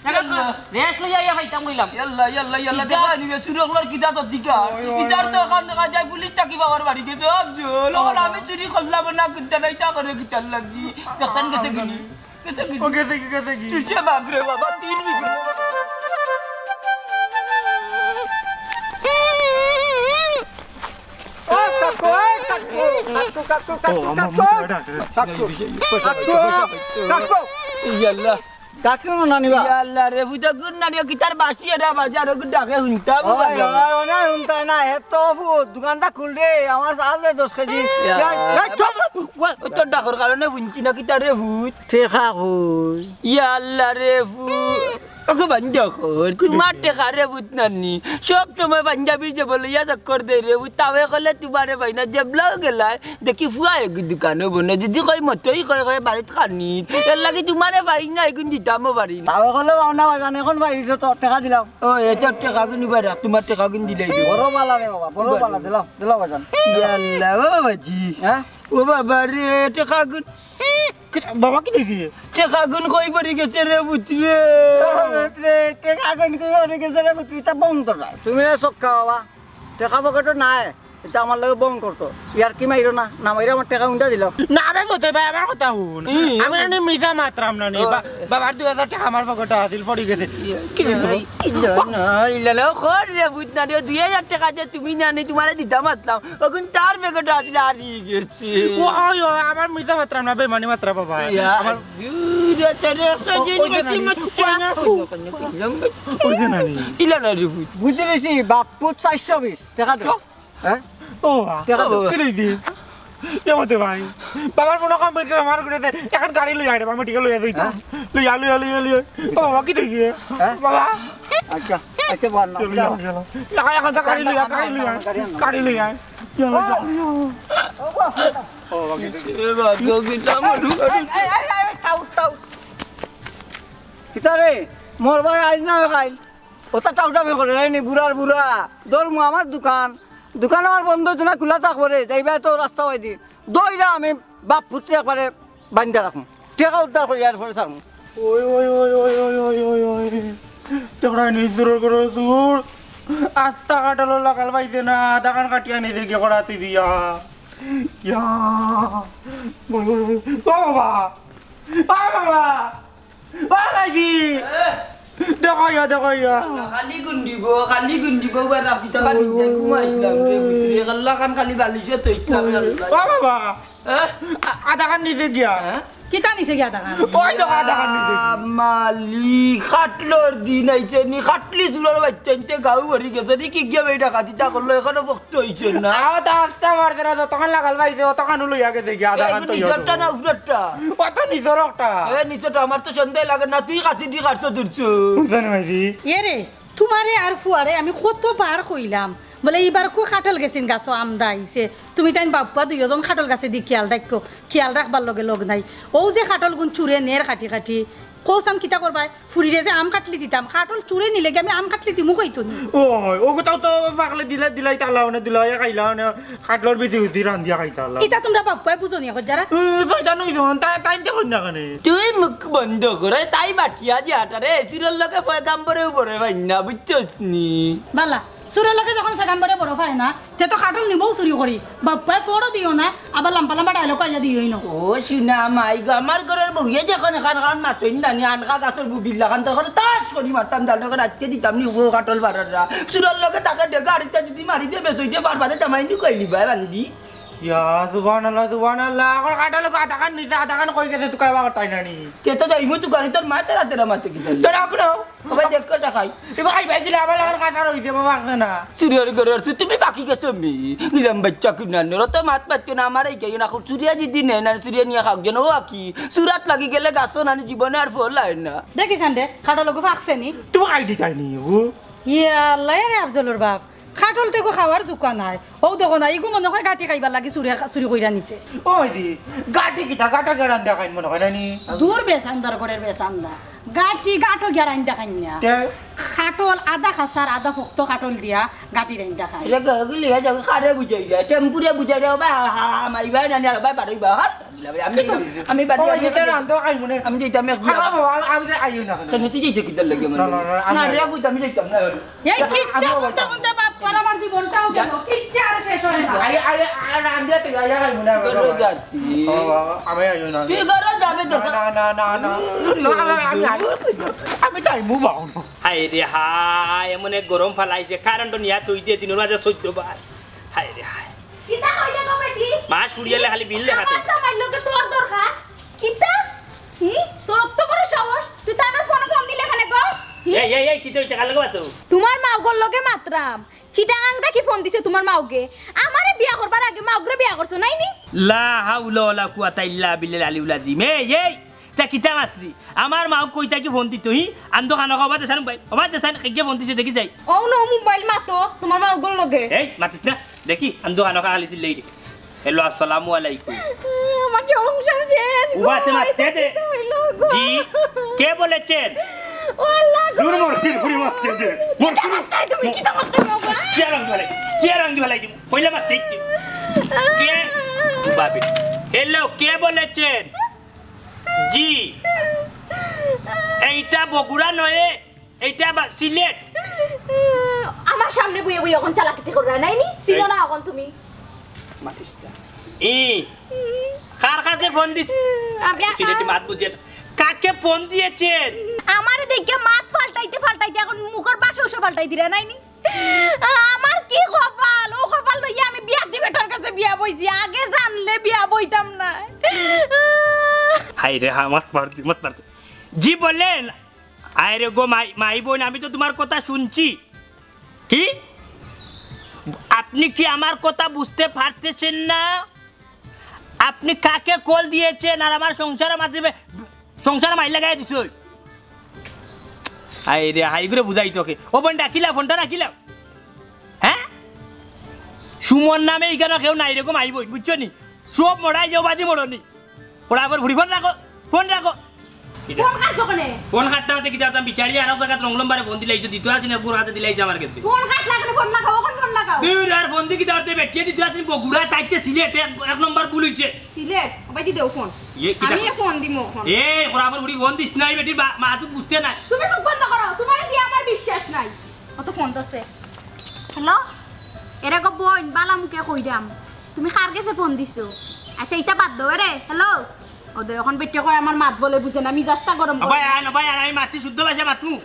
জায়গা আল্লাহ। খাড়া। Rest লইয়া আইয়া খাইতাম কইলাম। ইয়াল্লা, ইয়াল্লা, ইয়াল্লা, কিতা? দেখা নিবে, চুরকলর কিতা তো দিকা। ওই, ওই, ইতার তো ওই। এখন দেখা যায় পুলিশ থাকি বাবার বাড়ি গেছে, ও জল, ওর আমি চুরি করলাম না, কিতা না, ইতা করে কিতার লাগি। দেখছেন গেছে কিনি? গেছে কিনি? ও গেছে কি, গেছে কি? কিসে বাপ রে বাবা, তিন বিঘা। ও কাকু, ও কাকু, কাকু, কাকু, কাকু, ও, আমার কাকু, মুখে ওটা আছে। কাকু, কাকু, কাকু। ইয়াল্লা। কাকু নানি বা? ইয়াল্লা রে, বুঝা গুণ নানি, ও কিতার বাসি এটা বাজার, ও ডাকে হুনতাম ও, বাজার। ওই, ওই, ওই, হুনতা না, এ তো ফু-, দোকানটা খুল রে, আমার চাল দে দশ কেজি। ইয়া, ইয়া, ইয়া, চুপ। ওই তোর ডাকর কারণে হুনছি না কিতা রে ভূত। ঠেকা কই? ইয়াল্লা রে ভূত। ওকে বান্ধা কর, তোমার টেকা রে ভূত নানি। সব সময় পাঞ্জাবির যে বলে ইয়া চক্কর দে রে ভূত। তাও কলে তোমারে পাই না, যেবলাও গেলায়, দেখি ফুয়া এগু দোকানও বনে। যদি কই মতই কই কই বাড়িত খানি। এর লাগি তোমারে পাই না, এগুন দিতামও পারি না। তাও কলে পাও না বাজান, এখন পাই তো তোর টেকা দিলাম। ও, এ তোর টেকা গুনি পারা, তোমার টেকা গুন দিলাই দেবো। বড় বালা রে বাবা, বড় বালা, দিলাম, দিলাম বাজান। ইয়াল্লা, ও বাবাজি। হ্যাঁ? ও বাবা রে, টেকাগুন। বাবা, কিতা অইছে? টেকাগুন কই পড়ি গেছে রে পুত রে? টেকাগুন কই পড়ি গেছে রে পুত? ইতা বন্ধ করা। তুমি না ছক্কা বাবা। টেকা পকেটো নাই। ইতা আমার লগে বন্ধ করতো। ইয়ার কি মাইরো না? না মাইরো আমার টেকা উন্ডা দিলাও। না রে মতে ভাই, আমার কথা হুন। হুম। আমি নানি মিছা মাতরাম নানি। ও। বা-, বাবার দুই হাজার টেকা আমার পকেটো আছিল, পড়ি গেছে। কি রে বাবা? ইলা না, ইলা না, খর রে পুত না রে, দুই হাজার টেকা যে তুমি নানি, তুমারে দিতাম আছলাম। অখন তার পকেটো আছিল, হারি গেছে। ও, ওই, ওই, আমার মিছা মাতরাম না, বেমানি মাতরাম বাবা। ইয়া, আমার দুই হাজার টেকা ও, ওই যে নানি। ইলা না রে পুত। বুঝি গেছি, বাপ পুত চাইরশো বিশ টেকা দে। হ্যাঁ? ও বাবা, টেকা দে। ও বাবা। কি লইছি? এ মতে ভাই, বাবার মনে কম বের করে আমার করে দে। এখন গাড়ি লই আয় রে, আমি টিকা লইয়া যাই। হ্যাঁ? লইয়া, লইয়া, লইয়া, লইয়া। ও বাবা, কি দেখি? হ্যাঁ? বাবা। আচ্ছা, আচ্ছা, বল না। চল, চল, চল। এখন, এখন তো গাড়ি লইয়া, গাড়ি লইয়া। গাড়ি আন না। গাড়ি লইয়া। চল, চল, চল। ও বাবা, কি দেখি? এ বাবা, তো কিতা আমার এই, এই, এই, এই, টাউট, টাউট। কিতা রে? মোর ভাই আইজ না কাইল? ওটা টাউটামি করে, এই নি বুড়ার বুড়া। ধরমু আমার দোকান। দোকান আমার বন্ধ অইতো না, খোলা থাকবো রে। যাইবা তো রাস্তা বাইদি। দইরা আমি বাপ পুত্রে একবারে বান্ধা রাখমু। টেকা উদ্ধার করি আর পরে থাকমু। ওই, ওই, ওই। দেখরায় নি চুরর ঘরর চুর। আস্তা কাটলর লাগাল পাইছে না, আধাখান কাটিয়া নিছে গিয়া করাতি দিয়া। ইয়া। ওই, ওই, ওই। ও বাবা। ও বাবা। ও ভাইজি। এ? দেখো ইয়া, দেখো ইয়া। খালি গুন্ডিব, খালি গুন্ডিব, বা রাখি টাকা নিতে ঘুমাইছিলাম রে, বুঝলি? আল্লাহ খান খালি বালিশে তো ইসলাম, আল্লাহ। ও বাবা। এ? আ-, আধাখান নিছে গিয়া। হ্যাঁ? কিতা নিছে গিয়া আধাখান? ওই তো আধাখান নিছে গিয়া। মালিক, খাটলর দিন আইছে নি, খাটলি চুরর বাইচ্চা ইনতে গাউ ভরি গেছে নি, কি গিয়া বেটা খাতিতা করলো, এখনো ভক্ত অইছে না। আও তো আস্তা মারছে না, যতখান লাগাল পাইছে, অতখানও লইয়া গেছে গিয়া, এ, আধাখান তো নিচরটা না উপরটা? অত নিচর একটা। এ, নিচরটা আমার তো সন্দেহ লাগে না, তুই কাছি দি কাটছো দূরছো। বুঝছেন ভাইজি? এ রে, তুমারে আর ফুয়ারে আমি কতবার কইলাম, বলে, "ইবার কু কাটল গেছিন গাছো আমদা আইছে, তুমি তাইন বাপ্পা দুইওজন কাটল গাছে দি খিয়াল রাখো, খিয়াল রাখবার লগে লগ নাই।" অউ যে কাটল গুন চুরে নের কাটি কাটি, কওছান কিতা করবায়? ফুরিরে যে আম কাটলি দিতাম, কাটল চুরে নিলে গি আমি আম কাটলি দিমু কইতো নি। ওই, ও কথাও তো পাকলে দিলে, দিলাই তালা অনে দিলাই খাইলা অনে, কাটলর বিচি উচি রান্ধিয়া খাইতা আল্লাহ। ইতা তুমরা বাপ্পায় বুঝো নি এখন যারা। ও, শয়তান অইছে, তাই, তাই তো কই না কেনে? তুই মুখ বন্ধ করে, তাই বাটিয়া যে আটারে, চুরর লগে পয়গাম্বরেও বড় ভাই না, বুঝছস নি? বালা, চুরর লগে যখন পয়গাম্বরে বড় পায় না, তে তো কাটল নিবও চুরি করি। বাপ্পায় ফড়ও দিও না, আবার লাম্বা লাম্বা ডায়লগ আইয়া দিও না। ও, শুনা মাই গো, আমার ঘরর বউয়ে যখন খান খান মাতইন না নি, আনকা গাছর বুবির লাখান, তখন তাস করি মারতাম, জানো করে আজকে দিতাম নি, ও কাটল বাররা। চুরর লগে তাকে ডেকে আরিতা যদি মারি দে, বেশ অইতে পারবা, দে জামাই নি কইলি ভাই বান্দি। ইয়া, সুবহানাল্লাহ, সুবহানাল্লাহ। এখন কাটল আধাখান নিছে, আধাখান কই গেছে, তুই কইবা করতাই না নি? তে তো যাইমু তুকানি, তোর মা তেরা তেরা মাতে কি জানি। তোরা আপনো। ওবা দেখ কটা খাই। এবার খাই ভাই দিলে আমার লাখান কাঁচা রইছে, বাবা আছে না। চুরর ঘরর চুর, তুমি বাকি গেছো মি। গিলাম বাইচ্চা কিনা নরত মাত পাচ্ছ না, আমার এই কেউ না, খুব চুরিয়া যদি নেয় না, চুরিয়া নিয়া খাও যেন, ও আকি। চুরাত লাগি গেলে গাছো নানি জীবনে আর ফল আয় না। দেখিছান দে, কাটল ওগু ফাকছে নি? তুমি খাই দিতাই নি, ও? ইয়া আল্লাহ, এ রে আফজলর বাপ। কাটল তো এগু খাওয়ার জুকা নাই। অউ দেখো না, ইগু মনে হয় গাটি খাইবার লাগি চুরে, চুরি কইরা নিছে। ওই দি, গাটি কিতা, গাটা গেরান দেখাইন মনে হয় না নি? দূর বেশ আন্দার ঘরর বেশ আন্দা। গাটি গাটো গেরান দেখাইন না। তে? কাটল আধা খাসার, আধা ফক্ত কাটল দিয়া গাটি রাইন দেখাইন। এটা গগলি হয়ে যাবে, কারে বুঝাই যায়, টেম্পুরে বুঝাই যায়, ওবা, হা, হা, হা, মাইবা, না, না, ওবা, বারোইবা, হাট। আমি, আমি বাড়ি, ও, আমি, এটা রান্ধো খাইমু নে। আমি যাইতাম এক খারাপ হবো, আমি, আমি যে আইও না। কেন তুই যাইতে কিতার লাগে? না, না, না, আমি না, রে, আমি যাইতাম না। এই কিচ্ছা আমি বুঝতে বুঝতে বাপ কর, আমার জীবনটাও গেল। কিচ্ছা আর শেষ হয় না। আরে, আরে, আরে, রান্ধে তো, আরে, খাইমু না, ঘরে বাবা। যাচ্ছি। ও, বাবা, আমি আইও না। তুই ঘরে যাবে তো। না, না, না, না, না। উম, না, না, আমি, আমি, আমি যাইমু বাবা। হায় রে হায়, এমন এক গরম ফালাইছে, কারেন্ট নিয়া তুই দিয়ে দিনের মাঝে চোদ্দ বার। হায় রে হায়। কিতা কইলে গো বেটি? মা, সুরিয়ালে খালি বিল দেখাতে। আমার জামাইর লগে তোর দরকার? কিতা? হি? তোর অত বড় সাহস? তুই তো আমার ফোনে ফোন দিলে কেনে গো? হি? এই, এই, এই, কিতা অইছে? কার লগে মাতো? তোমার মাউগর লগে মাতরাম। চিটাগাং থাকি ফোন দিছে তোমার মাউগে। আমারে বিয়া করবার আগে মাউগরে বিয়া করছো নাইনি? লা হাওলা ওয়ালা কুওয়াতা ইল্লা বিল্লাহিল আলিউল আজিম। এই, এই, তা কিতা মাতরি? আমার মাউগ কই থাকি ফোন দিতো হি? আন্দো খানো খাবার দেশান ভাই। ওবা দেশান, কেগে ফোন দিছে দেখি যাই। ও নো মোবাইল মাতো, তোমার মাউগর লগে। এই, মাতিস না। দেখি, আন্দু আনকা খালি চিল্লাই রে। হ্যালো, আসসালামু আলাইকুম। আমার সংসার শেষ গো, উবা, তে মারতে দে। এটা কিতা হইলো গো? জি, কে বলেছেন? ও আল্লাহ গো। দূর মর, তিন ফুড়ি মারতে দে। মর, কিতা মারতে তুমি? কিতা মারতে গো? কে রং ধরে? কে রং ধরে? পয়লা মারতে দে। কে? ভাবি। হ্যালো, কে বলেছেন? জি। এইটা বগুড়া নয়, এইটা বা-, সিলেট। আমার সামনে বইয়া বইয়া অখন চালাকিতি কররা নায়নি? চিনো এই না অখন তুমি? মাতিস না। ই, কার কাছে ফোন দিস? আমি আ- সিলেটি মাত বুঝে না। কাকে ফোন দিয়েছেন? আমারে দেখিয়া মাত পাল্টাইতে পাল্টাইতে অখন মুখর ভাষাও সব পাল্টাই দিরা নায়নি? আমার কি কপাল, অউ কপাল লইয়া আমি বিয়াতি বেটার কাছে বিয়া বইছি, আগে জানলে বিয়া বইতাম না। হায় রে, হা, মত পার, মত পার। জি বলেন। আরে গো মাই, মাই বোন, আমি তো তোমার কথা শুনছি। কি? আপনি কি আমার কথা বুঝতে পারতেছেন না? আপনি কাকে কল দিয়েছেন আর আমার সংসারে মাঝে বে-, সংসারে মাইর লাগাই দিছইন? আরে হাই করে বুঝাই তোকে। ও বোন, রাখিলাও, ফোনটা রাখিলাও। হ্যাঁ? সুমন নামে ইখানো কেউ নাই, এরকম আইবই, বুঝছো নি? সব মরাই যাও, বাজি মরনি। ওরা আবার ঘুরি ফোন রাখো, ফোন রাখো। ফোন কাটছো কেনে? ফোন কাটতে কাটতে কিতা করতাম, বিচারি আর এক জাগাত রং নম্বরে ফোন দিলাইছো, দিতে আসি না, বুড়া হাতে দিলাইছো আমার কাছে। ফোন কাটলা কেনে? ফোন লাগাও, অখন ফোন লাগাও। দূর আর ফোন দি কিতা করতে, বেটিয়ে দিতে আসি, বগুড়া তাইছে সিলেট, এক, এক নম্বর ভুল হইছে। সিলেট? ওবায়দি দেও ফোন। ইয়ে, কিতা আমি কর- এ ফোন দিমু অখন। এ, ওরা আবার ঘুরি ফোন দিস নাই, বেটির বা-, মা তো বুঝতে নাই। তুমি মুখ বন্ধ করো, তোমার দিয়া আমার বিশ্বাস নাই। অত ফোন ধরছে। হ্যালো? এরে গো বইন, বালা মুখে কইরাম। তুমি কার গেছে ফোন দিছো? আচ্ছা, ইটা বাদ দেও, এরে, হ্যালো? ও দে, অখন বেটিয়ে কয় আমার মাত বলে বুঝে না, মিজাজটা গরম করে। আবাই আন, আবাই আন, আমি মাতি শুদ্ধ ভাষা মাতমু।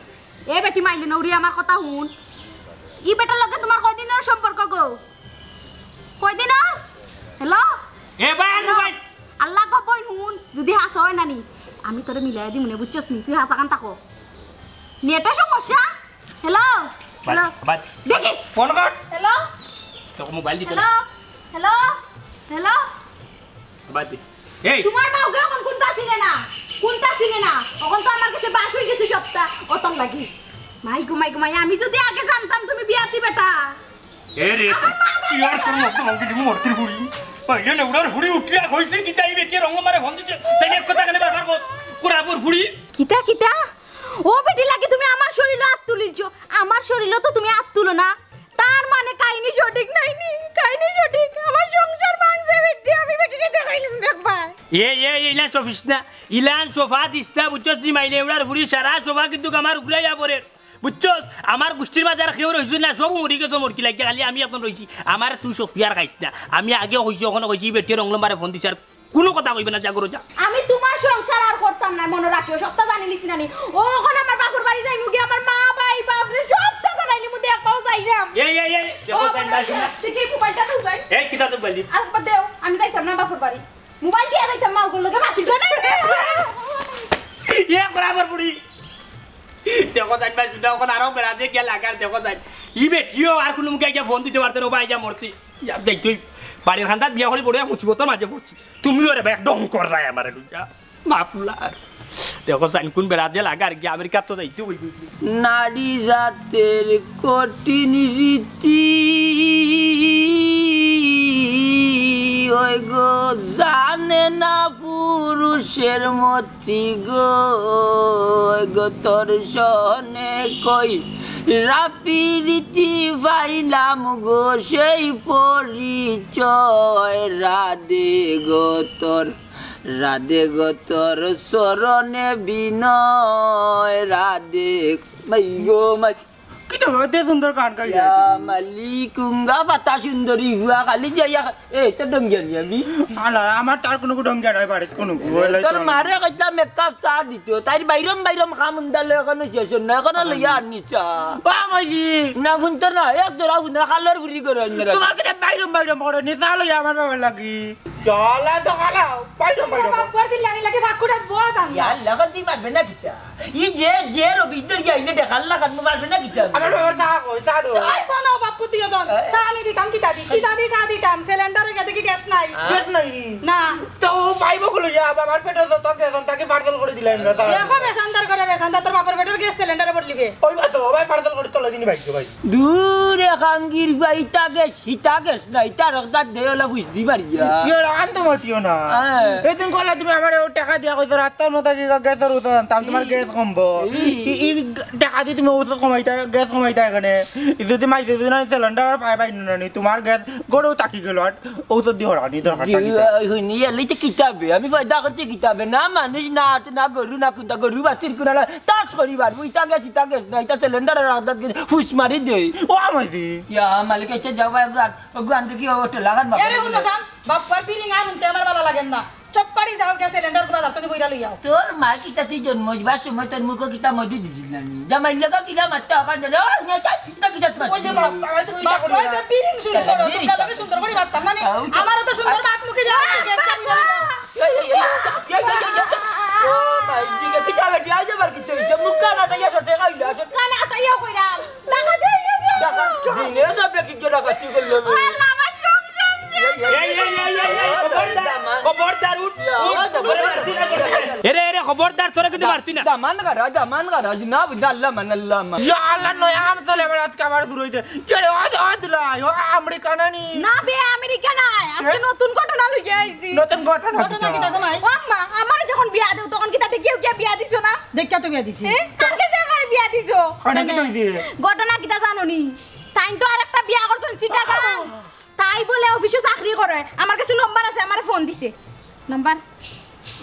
এ বেটি মাইলে নৌরি, আমার কথা হুন। ই বেটার লগে তোমার কয়দিনর সম্পর্ক গো? কয়দিনর? হ্যালো? এ ভাই, আনু হ্যালো? ভাই। আল্লাহ গো বইন হুন, যদি হাছা অয় না নি, আমি তোরে মিলাই দিমু নে, বুঝছস নি? তুই হাছাখান থাকো। নেটে সমস্যা? হ্যালো? ভাই, হ্যালো? ভাই। দেখি। ফোন কর। হ্যালো? তোকে মোবাইল দিতে হ্যালো? হ্যালো? হ্যালো? বাদ দে। এই। তোমার মা ওকে এখন কোনটা চিনে না? কোনটা চিনে না? এখন তো আমার কাছে বাস হয়ে গেছে সবটা। অতন লাগি। মাই গো, মাই গো, মাই, আমি যদি আগে জানতাম তুমি বিয়াতি বেটা। এ রে, আমার মা তুই আর তোর মতো লঙ্কি দিব মরতির ফুড়ি। পাইলে না উড়ার ফুড়ি উঠিয়া কইছে কি চাইবে কে রং মারে ফোন দিছে। তাই এক কথা কেন বারবার কর? কুরাপুর ফুড়ি। কিতা, কিতা? ও বেটি লাগি তুমি আমার শরীরো আত তুলিলছো। আমার শরীরো তো তুমি আত তুলো না। তার মানে কাহিনী সঠিক নায়নি, কাহিনী সঠিক। আমার সংসার ভাঙছে বেটি, আমি বেটিরে দেখাইলাম দেখবা। এ, এ, এ, ইলান সফিস না, ইলান সফা দিস না, বুঝছস নি মাইলে উড়ার ফুড়ি সারা সফা কিন্তু আমার উপরে আইয়া পড়ের। বুঝছস? আমার গোষ্ঠীর মাঝে আর কেউ রইছে না, সব মরি গেছে মরকি লাগিয়া, খালি আমি এখন রইছি। আমার তুই সফিয়ার খাইস না। আমি আগে কইছি, অখনো কইছি, ই বেটিয়ে রং নম্বরে ফোন দিছে আর কুনু কথা কইবে না, যা করো যা। আমি তোমার সংসার আর করতাম না, মনো রাখিও, সবটা জানিলিছি না নি। ও, অখন আমার বাপর বাড়ি যাইমু গি, আমার মা, ভাই, বাপরে সবটা জানাইলিমু, দেখবাও যাইরাম। এই, এই, এই, দেখো, ও, চাইন ভাই, শুনো। দেখি মোবাইলটা তো যাই। এই, কিতা তো বলি? আর একবার দেও, আমি যাইতাম না বাপর বাড়ি। মোবাইল দিয়া যাইতাম, মা ওগুর লগে মাতিস না। এ বরাবর বুড়ি। দেখো চাইন ভাই, শুনো, অখন আরো বেড়া দিয়ে গিয়া লাগার, দেখো চাইন। ই বেটিও আর কুনু মুখে গিয়া ফোন দিতে পারতে না, ও ভাই গিয়া মরতে। ইয়া, যাইতই। বাড়ির খান্দাত বিয়া করি বড় এক মুসিবতর মাঝে পড়ছি। তুমিও রে ভাই, এক ঢং কররায় আমারে লইয়া। মাফলার। দেখো চাইন কুন বেড়া যে লাগার গিয়া আমেরিকাত তো যাইতে হইব। নারী জাতের কঠিন রীতি, ওই গো জানে না পুরুষের মত গো, গো তোর সনে কই রাপিরিতি পাইলাম গো সেই পরিচয়। রাধে গো তোর, রাধে গো তোর চরণে বিনয়। রাধে মাই গো মাই। কিতা বাবা, তে সুন্দর গান গাই ইয়া যায়। মালি কুঙ্গা পাতা সুন্দরী হুয়া খালি যাইয়া খা-, এ, তো ডঙ্গিয়া নিয়া বি। আলা, আমার তার কুনু ডঙ্গিয়া নাই বাড়িত কুনু। তোর মারে কইতাম এক কাপ চা দিত, তাইর বাইরম বাইরম কাম উন্দালে এখনো শেষ না, এখনো লইয়া আনি চা। বা মাইজি। না, হুনতো না, এক জোড়া হুন না, কালর বুড়ি করে আনি রাখ। তোমার কিতা বাইরম বাইরম করে, নি চা লইয়া আমার বাবার লাগি। চলা তো খালাও, বাইরম বাইরম। বাপ করছিল লাগি লাগি ফাকুড়াত বয়া জান না। ইয়া, লাগা তুই মারবে না কিতা? ই যে, যে রবিন্দর ইয়া ইলে দেখার লাগান, মারবে না কিতা? আমার বাবার চা কই, চা দাও। চা বানাও বাপ্পু, তুইও দন। এ? চা আমি দিতাম, কিতা দি? কিতা দি চা দিতাম? সিলিন্ডারে গেছে কি গ্যাস নাই? গ্যাস নাই নি? না। তো পাইব কই লইয়া, বাবার পেটে যত গ্যাস, তাকে পার্সেল করে দিলাম না, চা। দেখো, মেসান্দার করে খান্দা তোর বাপর বেটার গ্যাস সিলিন্ডারে বদলিবে। ওই বা তো, ভাই, পার্সেল করে চলে দিনি ভাই, ভাই। দূরে খাঙ্গির ভাই, ইতা গ্যাস, ইতা গ্যাস না, ইতা রক্তার দেয় ওলা বুঝ দি মারিয়া। ইয়ে, রান তো মতিও না। হ্যাঁ। এই তুমি কইলা তুমি আমারে ও টাকা দিয়া কইছো, রাস্তার মতো কি গ্যাসের উৎস আনতাম, তোমার এই, গ্যাস কমবো। এই। ই, ই টাকা দিয়ে তুমি ঔষধ কমাইতা, গ্যাস কমাইতা এখানে। ই যদি মাইছে যদি না সিলিন্ডার আর পাই পাই না নি, তোমার গ্যাস গড়েও তাকি গেল, আর ঔষধ দিয়ে হরানি দরকার জি, তাকি। ওই হুনি, এলে তো কিতাবে, আমি পয়দা করছি কিতাবে, না মানুষ, না আট, না গরু, না কুন্তা গরু, বাসির কুনালা, তাস করি বার, ইতা গ্যাস, ইতা গ্যাস না, ইতা সিলিন্ডার আর আদাত গেছে, ফুস মারি দে। ও আমার দি। ইয়া, মালিক, আচ্ছা, যাও, একবার, ওগু আনতে কি, ও, ঠেলা খান বাবা। এরে, হুনো সান, বাপ্পার ফিরিং আর হুনতে আমার ভালা লাগেন না। চটপাড়ি যাও, গ্যাস সিলিন্ডার গুলা যাও, তুমি বইরা লইয়াও। তোর মা কিতা তুই জন্ম হইবার সময় তোর মুখো কিতা মধু দিছিল না নি? জামাইর লগে কিলা মারতে হকার ধরে, "ওই নে, যাই, কিতা কিতা মারতে?" ওই যে বাপ, বাবা, তুমি বাপ, কিতা করবে ওই যে না? ফিরিং শুরু করো, বিড়ি তোমরা খাও। লগে সুন্দর করে মারতাম না নি? খাও, খাও। আমারও তো সুন্দর বাপ মুখে যাও, গ্যাস সিলিন্ডার। এই, এই, এই, এই, এই, এই, এই, এই, এই, ও ভাই, ঠিক আছে, কিতা বেটি, আজ আবার কিতা হইছে? মুখ কান আটাইয়া সটে খাইলা, সটে। কান আটাইয়া কইরাম। টাকা দিয়ে গেছে। টাকা দিনে যাবে কি করে ডাকাতি করলো? আল্লাহ, আমার সংসার শেষ। এই, এই, এই, এই, এই, এই, খবরদার, খবরদার, উঠ, উঠ, খবরদার, উঠ। এরে, এরে, খবরদার, তোরে কিন্তু মারছি না। দামান গারা, দামান গারা, না, বুঝা, আল্লাহ মান, আল্লাহ মান। ইয়া আল্লাহ, নয়া কাম চলে, এবার আজকে আবার শুরু হইছে। কে রে, ও, ও দুলাই, ও আমেরিকা না নি? না বে, আমেরিকা নায়। আজকে এ? নতুন ঘটনা লইয়া আইছি। নতুন ঘটনা ঘটনা কিতা? কিতা গো মাই? ও আম্মা, আমারে যখন বিয়া দেও, তখন কিতা দেখিয়া বিয়া দিছো না? দেখিয়া তো বিয়া দিছি। এ? কার গেছে আমারে বিয়া দিছো? ঘটনা কিতা হইছে? ঘটনা কিতা জানো নি? তাইন তো আরেকটা বিয়া করছইন চিটাগাং। তাই বলে অফিসো চাকরি করে। আমার কাছে নম্বর আছে, আমারে ফোন দিছে। নাম্বার?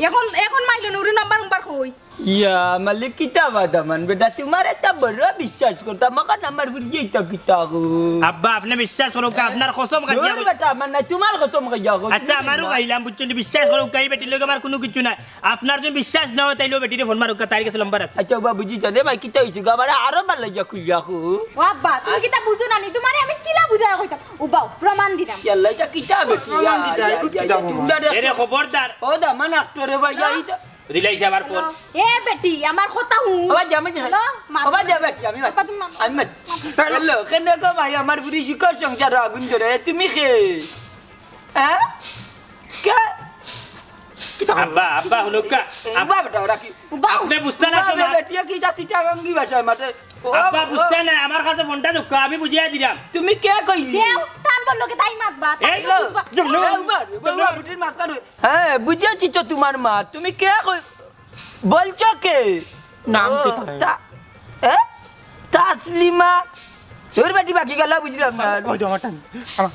এখন, এখন মাইলো নুরি নাম্বার উম্বার কই? ইয়া, মালিক, কিতা বাদামান বেটা, তোমার একটা বড় বিশ্বাস করতাম, আমার নাম্বার ঘুরিয়ে ইটা কিতা গো? আব্বা, আপনে বিশ্বাস করউক্কা, আপনার কসম খাইয়া দূর কই- বেটা, আমার নাই, তোমার কসম খাইয়া কই, আচ্ছা, তুমি আমারও না। খাইলাম, বুঝছো নি? বিশ্বাস করউক্কা, এই বেটির লগে আমার কুনু কিচ্ছু নাই। আপনার যদি বিশ্বাস না অয়, তাইলে ও বেটিরে ফোন মারউক্কা, তার গেছে নম্বর আছে। আচ্ছা, বাবা, বুঝি জানে ভাই, কিতা হইছে গো? আমার আরো ভালা লাগিয়া খুলিয়া কো। ও আব্বা, তুমি কিতা বুঝো না নি? তোমারে আমি কিলা বুঝাইয়া কইতাম? উবাও, প্রমাণ দিলাম। ইয়াল্লা, ইটা কিতা বেটি? প্রমাণ দিতা, ইয়া, ইয়া, ইয়া, ইয়া, তোমরা এরে খবরদার। ও দামান আক্টরে ভাই, ইয়া, ইটা। রিলাই সাহেব আর ফোন। এ বেটি, আমার কথা হুন। আবার যা, আমি যা। হ্যালো, মা। আবার যা বেটি, আমি মা। বাবা, তুমি মা। আমি মা। হ্যালো, কেনে গো ভাই, আমার বুড়ি শিকর সংসার আগুন ধরে, তুমি কে? হ্যাঁ? কে? কিতা আব্বা, আব্বা, হুনুক্কা। উবা বেটা, ওরা কি? উবা। আপনে বুঝতা না তো উবা মা। বেটিয়ে কি যা চিটাগাঙ্গি ভাষায় মাতে? ও, আব্বা, ও। বুঝতা না, আমার কাছে ফোনটা দেউক্কা, আমি বুঝাইয়া দিরাম। তুমি কে কইলি? দেও, টান বললো কি তাই মাতবা, তাই এই, বুঝবা। জুমনু। এ, উবা, উবা, উবা, বুটির মাঝখানে। হ্যাঁ, বুঝেছি তো তোমার মা। তুমি কে কই-, বলছো কে? নাম ও, কি তার? তা-, এ? তাসলিমা। তোর বেটি বাকি গেল বুঝলাম না। ওই তো আমার টান। আমার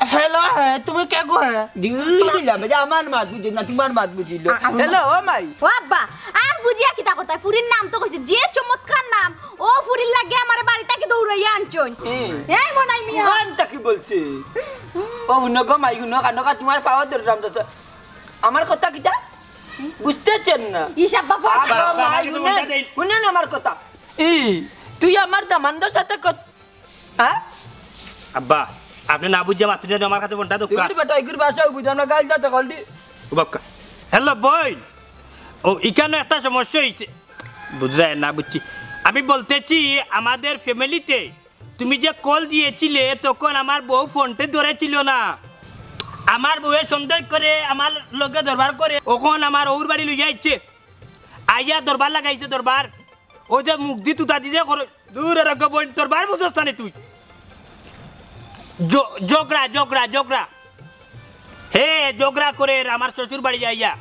হ্যালো, হ্যাঁ, তুমি কে গো, হ্যাঁ? দিল দিলাম, এই যে আমার মাত বুঝে না, তোমার মাত বুঝিল। আ-, আমার হ্যালো, ও মাই। ও আব্বা, আর বুঝিয়া কিতা করতায়? ফুরির নাম তো কইছে, যে চমৎকার নাম। ও ফুরির লাগে আমারে বাড়ি থাকি দৌড়াইয়া আনছইন। হুম। এই মনাই মিয়া। ওখান থাকি বলছে। ও হুনো গো মাই, হুনো, কানো কা তোমার পাওয়া ধরলাম তো। আমার কথা কিতা? বুঝতেছেন না? ইস আব্বা, ফোন আব্বা, আব্বা, মাই, আমাকে হুনেন, ফোনটা দেন। হুনেন আমার কথা। এই, তুই আমার দামান্দর সাথে কত হ্যাঁ? আব্বা, আপনে না বুঝিয়া মাতইন না, আমার কাছে ফোনটা দেউক্কা। এগুর বেটা, এগুর ভাষাও বুঝে, আমরা গাইল যাতে কলটি। ও বাক্কা। হ্যালো, বইন। ও, ইখানো একটা সমস্যা হইছে। বুঝরায় না, বুঝছি। আমি বলতেছি, আমাদের ফ্যামিলিতে তুমি যে কল দিয়েছিলে, তখন আমার বউ ফোনটা ধরেছিল না। আমার বউয়ে সন্দেহ করে আমার লগে দরবার করে, অখন আমার অউর বাড়ি লইয়া আইছে। আইয়া দরবার লাগাইছে, দরবার। ওই যে মুখ দি তুতা দি যে করে, দূর এর আগে বইন, তোর বার বুঝস না নি তুই। জ-, জগরা, জগরা, জগরা। হে, জগরা করে এর আমার শ্বশুর বাড়ি যাইয়া।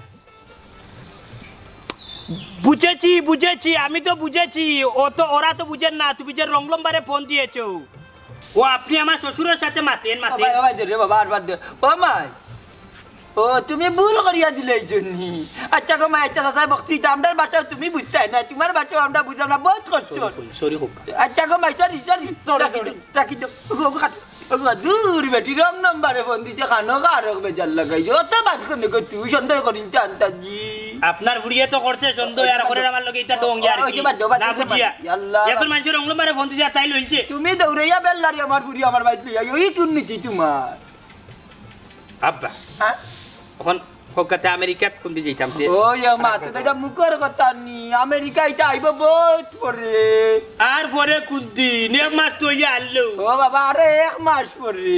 বুঝেছি, বুঝেছি, আমি তো বুঝেছি। ও তো, ওরা তো বুঝেন না, তুমি যে রং নম্বরে ফোন দিয়েছো। ও, আপনি আমার শ্বশুরের সাথে মাতেন, ও মাতেন। ভাই, ও ভাই, দে রে বাবা, আর বাদ দে। ও মাই। ও, তুমি ভুল করিয়া দিলে এই জন্যি। আচ্ছা গো মাই, আচ্ছা চাচায় বকছি, ইটা আমরার ভাষাও তুমি বুঝতায় না, তোমার ভাষাও আমরা বুঝলাম না, বহুত কষ্ট। Sorry, sorry, sorry হোক। আচ্ছা গো মাই, sorry, sorry। Sorry, রাখি sorry। দাও, রাখি দাও। ওগো, ওগো, কাটো। ওগো, দূর বেটি, রং নম্বরে ফোন দিছে, কানো কারক বেজার লাগাইছে। অত বাদ করলে গো তুই সন্দেহ করিস তো আন্তাজি। আপনার ফুড়িয়ে তো করছে সন্দেহ, আর করে আমার লগে ইতা ডং ইয়ার ওই যে কি? বাদ দাও, বাদ না দাও, বুঝিয়া। বাদ দাও। ইয়াল্লা। এখন মানুষের রং নম্বরে ফোন দিছে, আর তাই লইছে। তুমি দৌড়াইয়া বেল্লারি আমার ফুড়ি আমার বাড়িত লইয়া, ওই কুন্নিতি তোমার। আব্বা। হ্যাঁ? অখন কলকাতা আমেরিকাত কুনদিন যাইতাম তে? ওই মাতে তো এটা মুখর কথা নি, আমেরিকা এটা আইব বহুত পরে। আর পরে কুনদিন? এক মাস তো ইয়া আনলো। ও বাবা, আরে এক মাস পরে।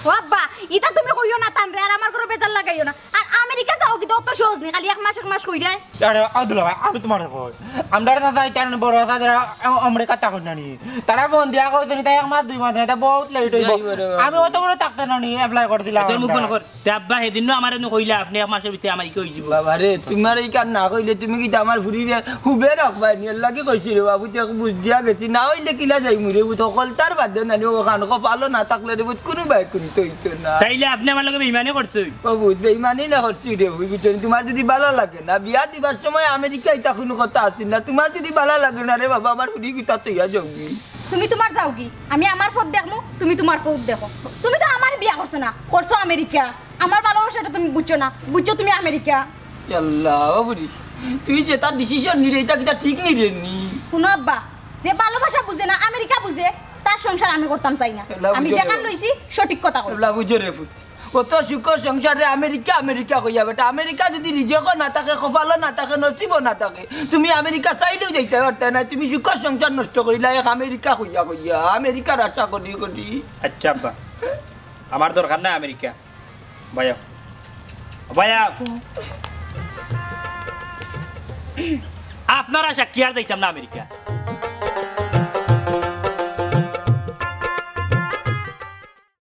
ও আব্বা, ইতা তুমি কইও না তানরে, আর আমার ঘরো বেজার লাগাইও না। আর আমেরিকা যাওগি তো অত সহজ নি, খালি এক মাস এক মাস কইরায়। আরে আব্দুল্লাহ ভাই, আমি তোমারে কই, আমরার চাচা ইতা বড় চাচা যারা আমেরিকা থাকইন না নি, তারা ফোন দিয়া কইছইন ইতা এক মাস দুই মাস না, ইতা বহুত লেট অইব। আমি অত বড় থাকতে না নি, অ্যাপ্লাই করে দিলাম। তোর মুখ বন্ধ কর। তে আব্বা, হেদিন নু আমারে নু কইলা, আপনে এক মাসর ভিতরে আমার ইকে অইযিব। বাবা রে, তোমার এই কান না কইলে তুমি কিতা আমার ফুরিরে হুবে রাখবায় নি? এর লাগি কইছি রে বাবু, তুই বুঝ দিয়া গেছি, না অইলে কিলা যাইমু রে, ও তো কলতার বাদে না নি, ও খান কপালো না থাকলে রে, বুঝ কোনো বায় কুনতে অইতো না। তাইলে আপনে আমার লগে বেইমানি করছইন। ও বুঝ, বেইমানি না করছি রে, বুঝ, বুঝছো নি? তোমার যদি ভালা লাগে না, বিয়া দিবার সময় আমেরিকা ইতা কোনো কথা আছিল না, তোমার যদি ভালা লাগে না রে বাবা, আমার ফুরি কিতা তৈয়া যাওগি। তুমি তোমার যাওগি, আমি আমার পথ দেখমু, তুমি তোমার পথ দেখো। তুমি তো আমার বিয়া করছো না, করছো আমেরিকা। আমার ভালোবাসাটা তুমি বুঝছো না, বুঝছো তুমি আমেরিকা। আল্লাহ, ও বুড়ি, তুই যে তার ডিসিশন নিরে, এটা কিতা ঠিক নি রে নি? শুনো আব্বা, যে ভালোবাসা বুঝে না, আমেরিকা বুঝে, তার সংসার আমি করতাম চাই না। এলা আমি বুঝো যেখান রে। লইছি, সঠিক কথা কইছি। এবলা বুঝো রে পুত, অত সুখর সংসারে আমেরিকা আমেরিকা কইয়া বেটা, আমেরিকা যদি রিজেকও না থাকে, কপালও না থাকে, নসিবও না থাকে, তুমি আমেরিকা চাইলেও যাইতে পারতে না। তুমি সুখর সংসার নষ্ট করিলা এক আমেরিকা কইয়া কইয়া, আমেরিকার আশা করি করি। আচ্ছা আব্বা, আমার দরকার নাই আমেরিকা। ভাইয়া, ভাইয়া, আপনার আশা কি আর যাইতাম না আমেরিকা?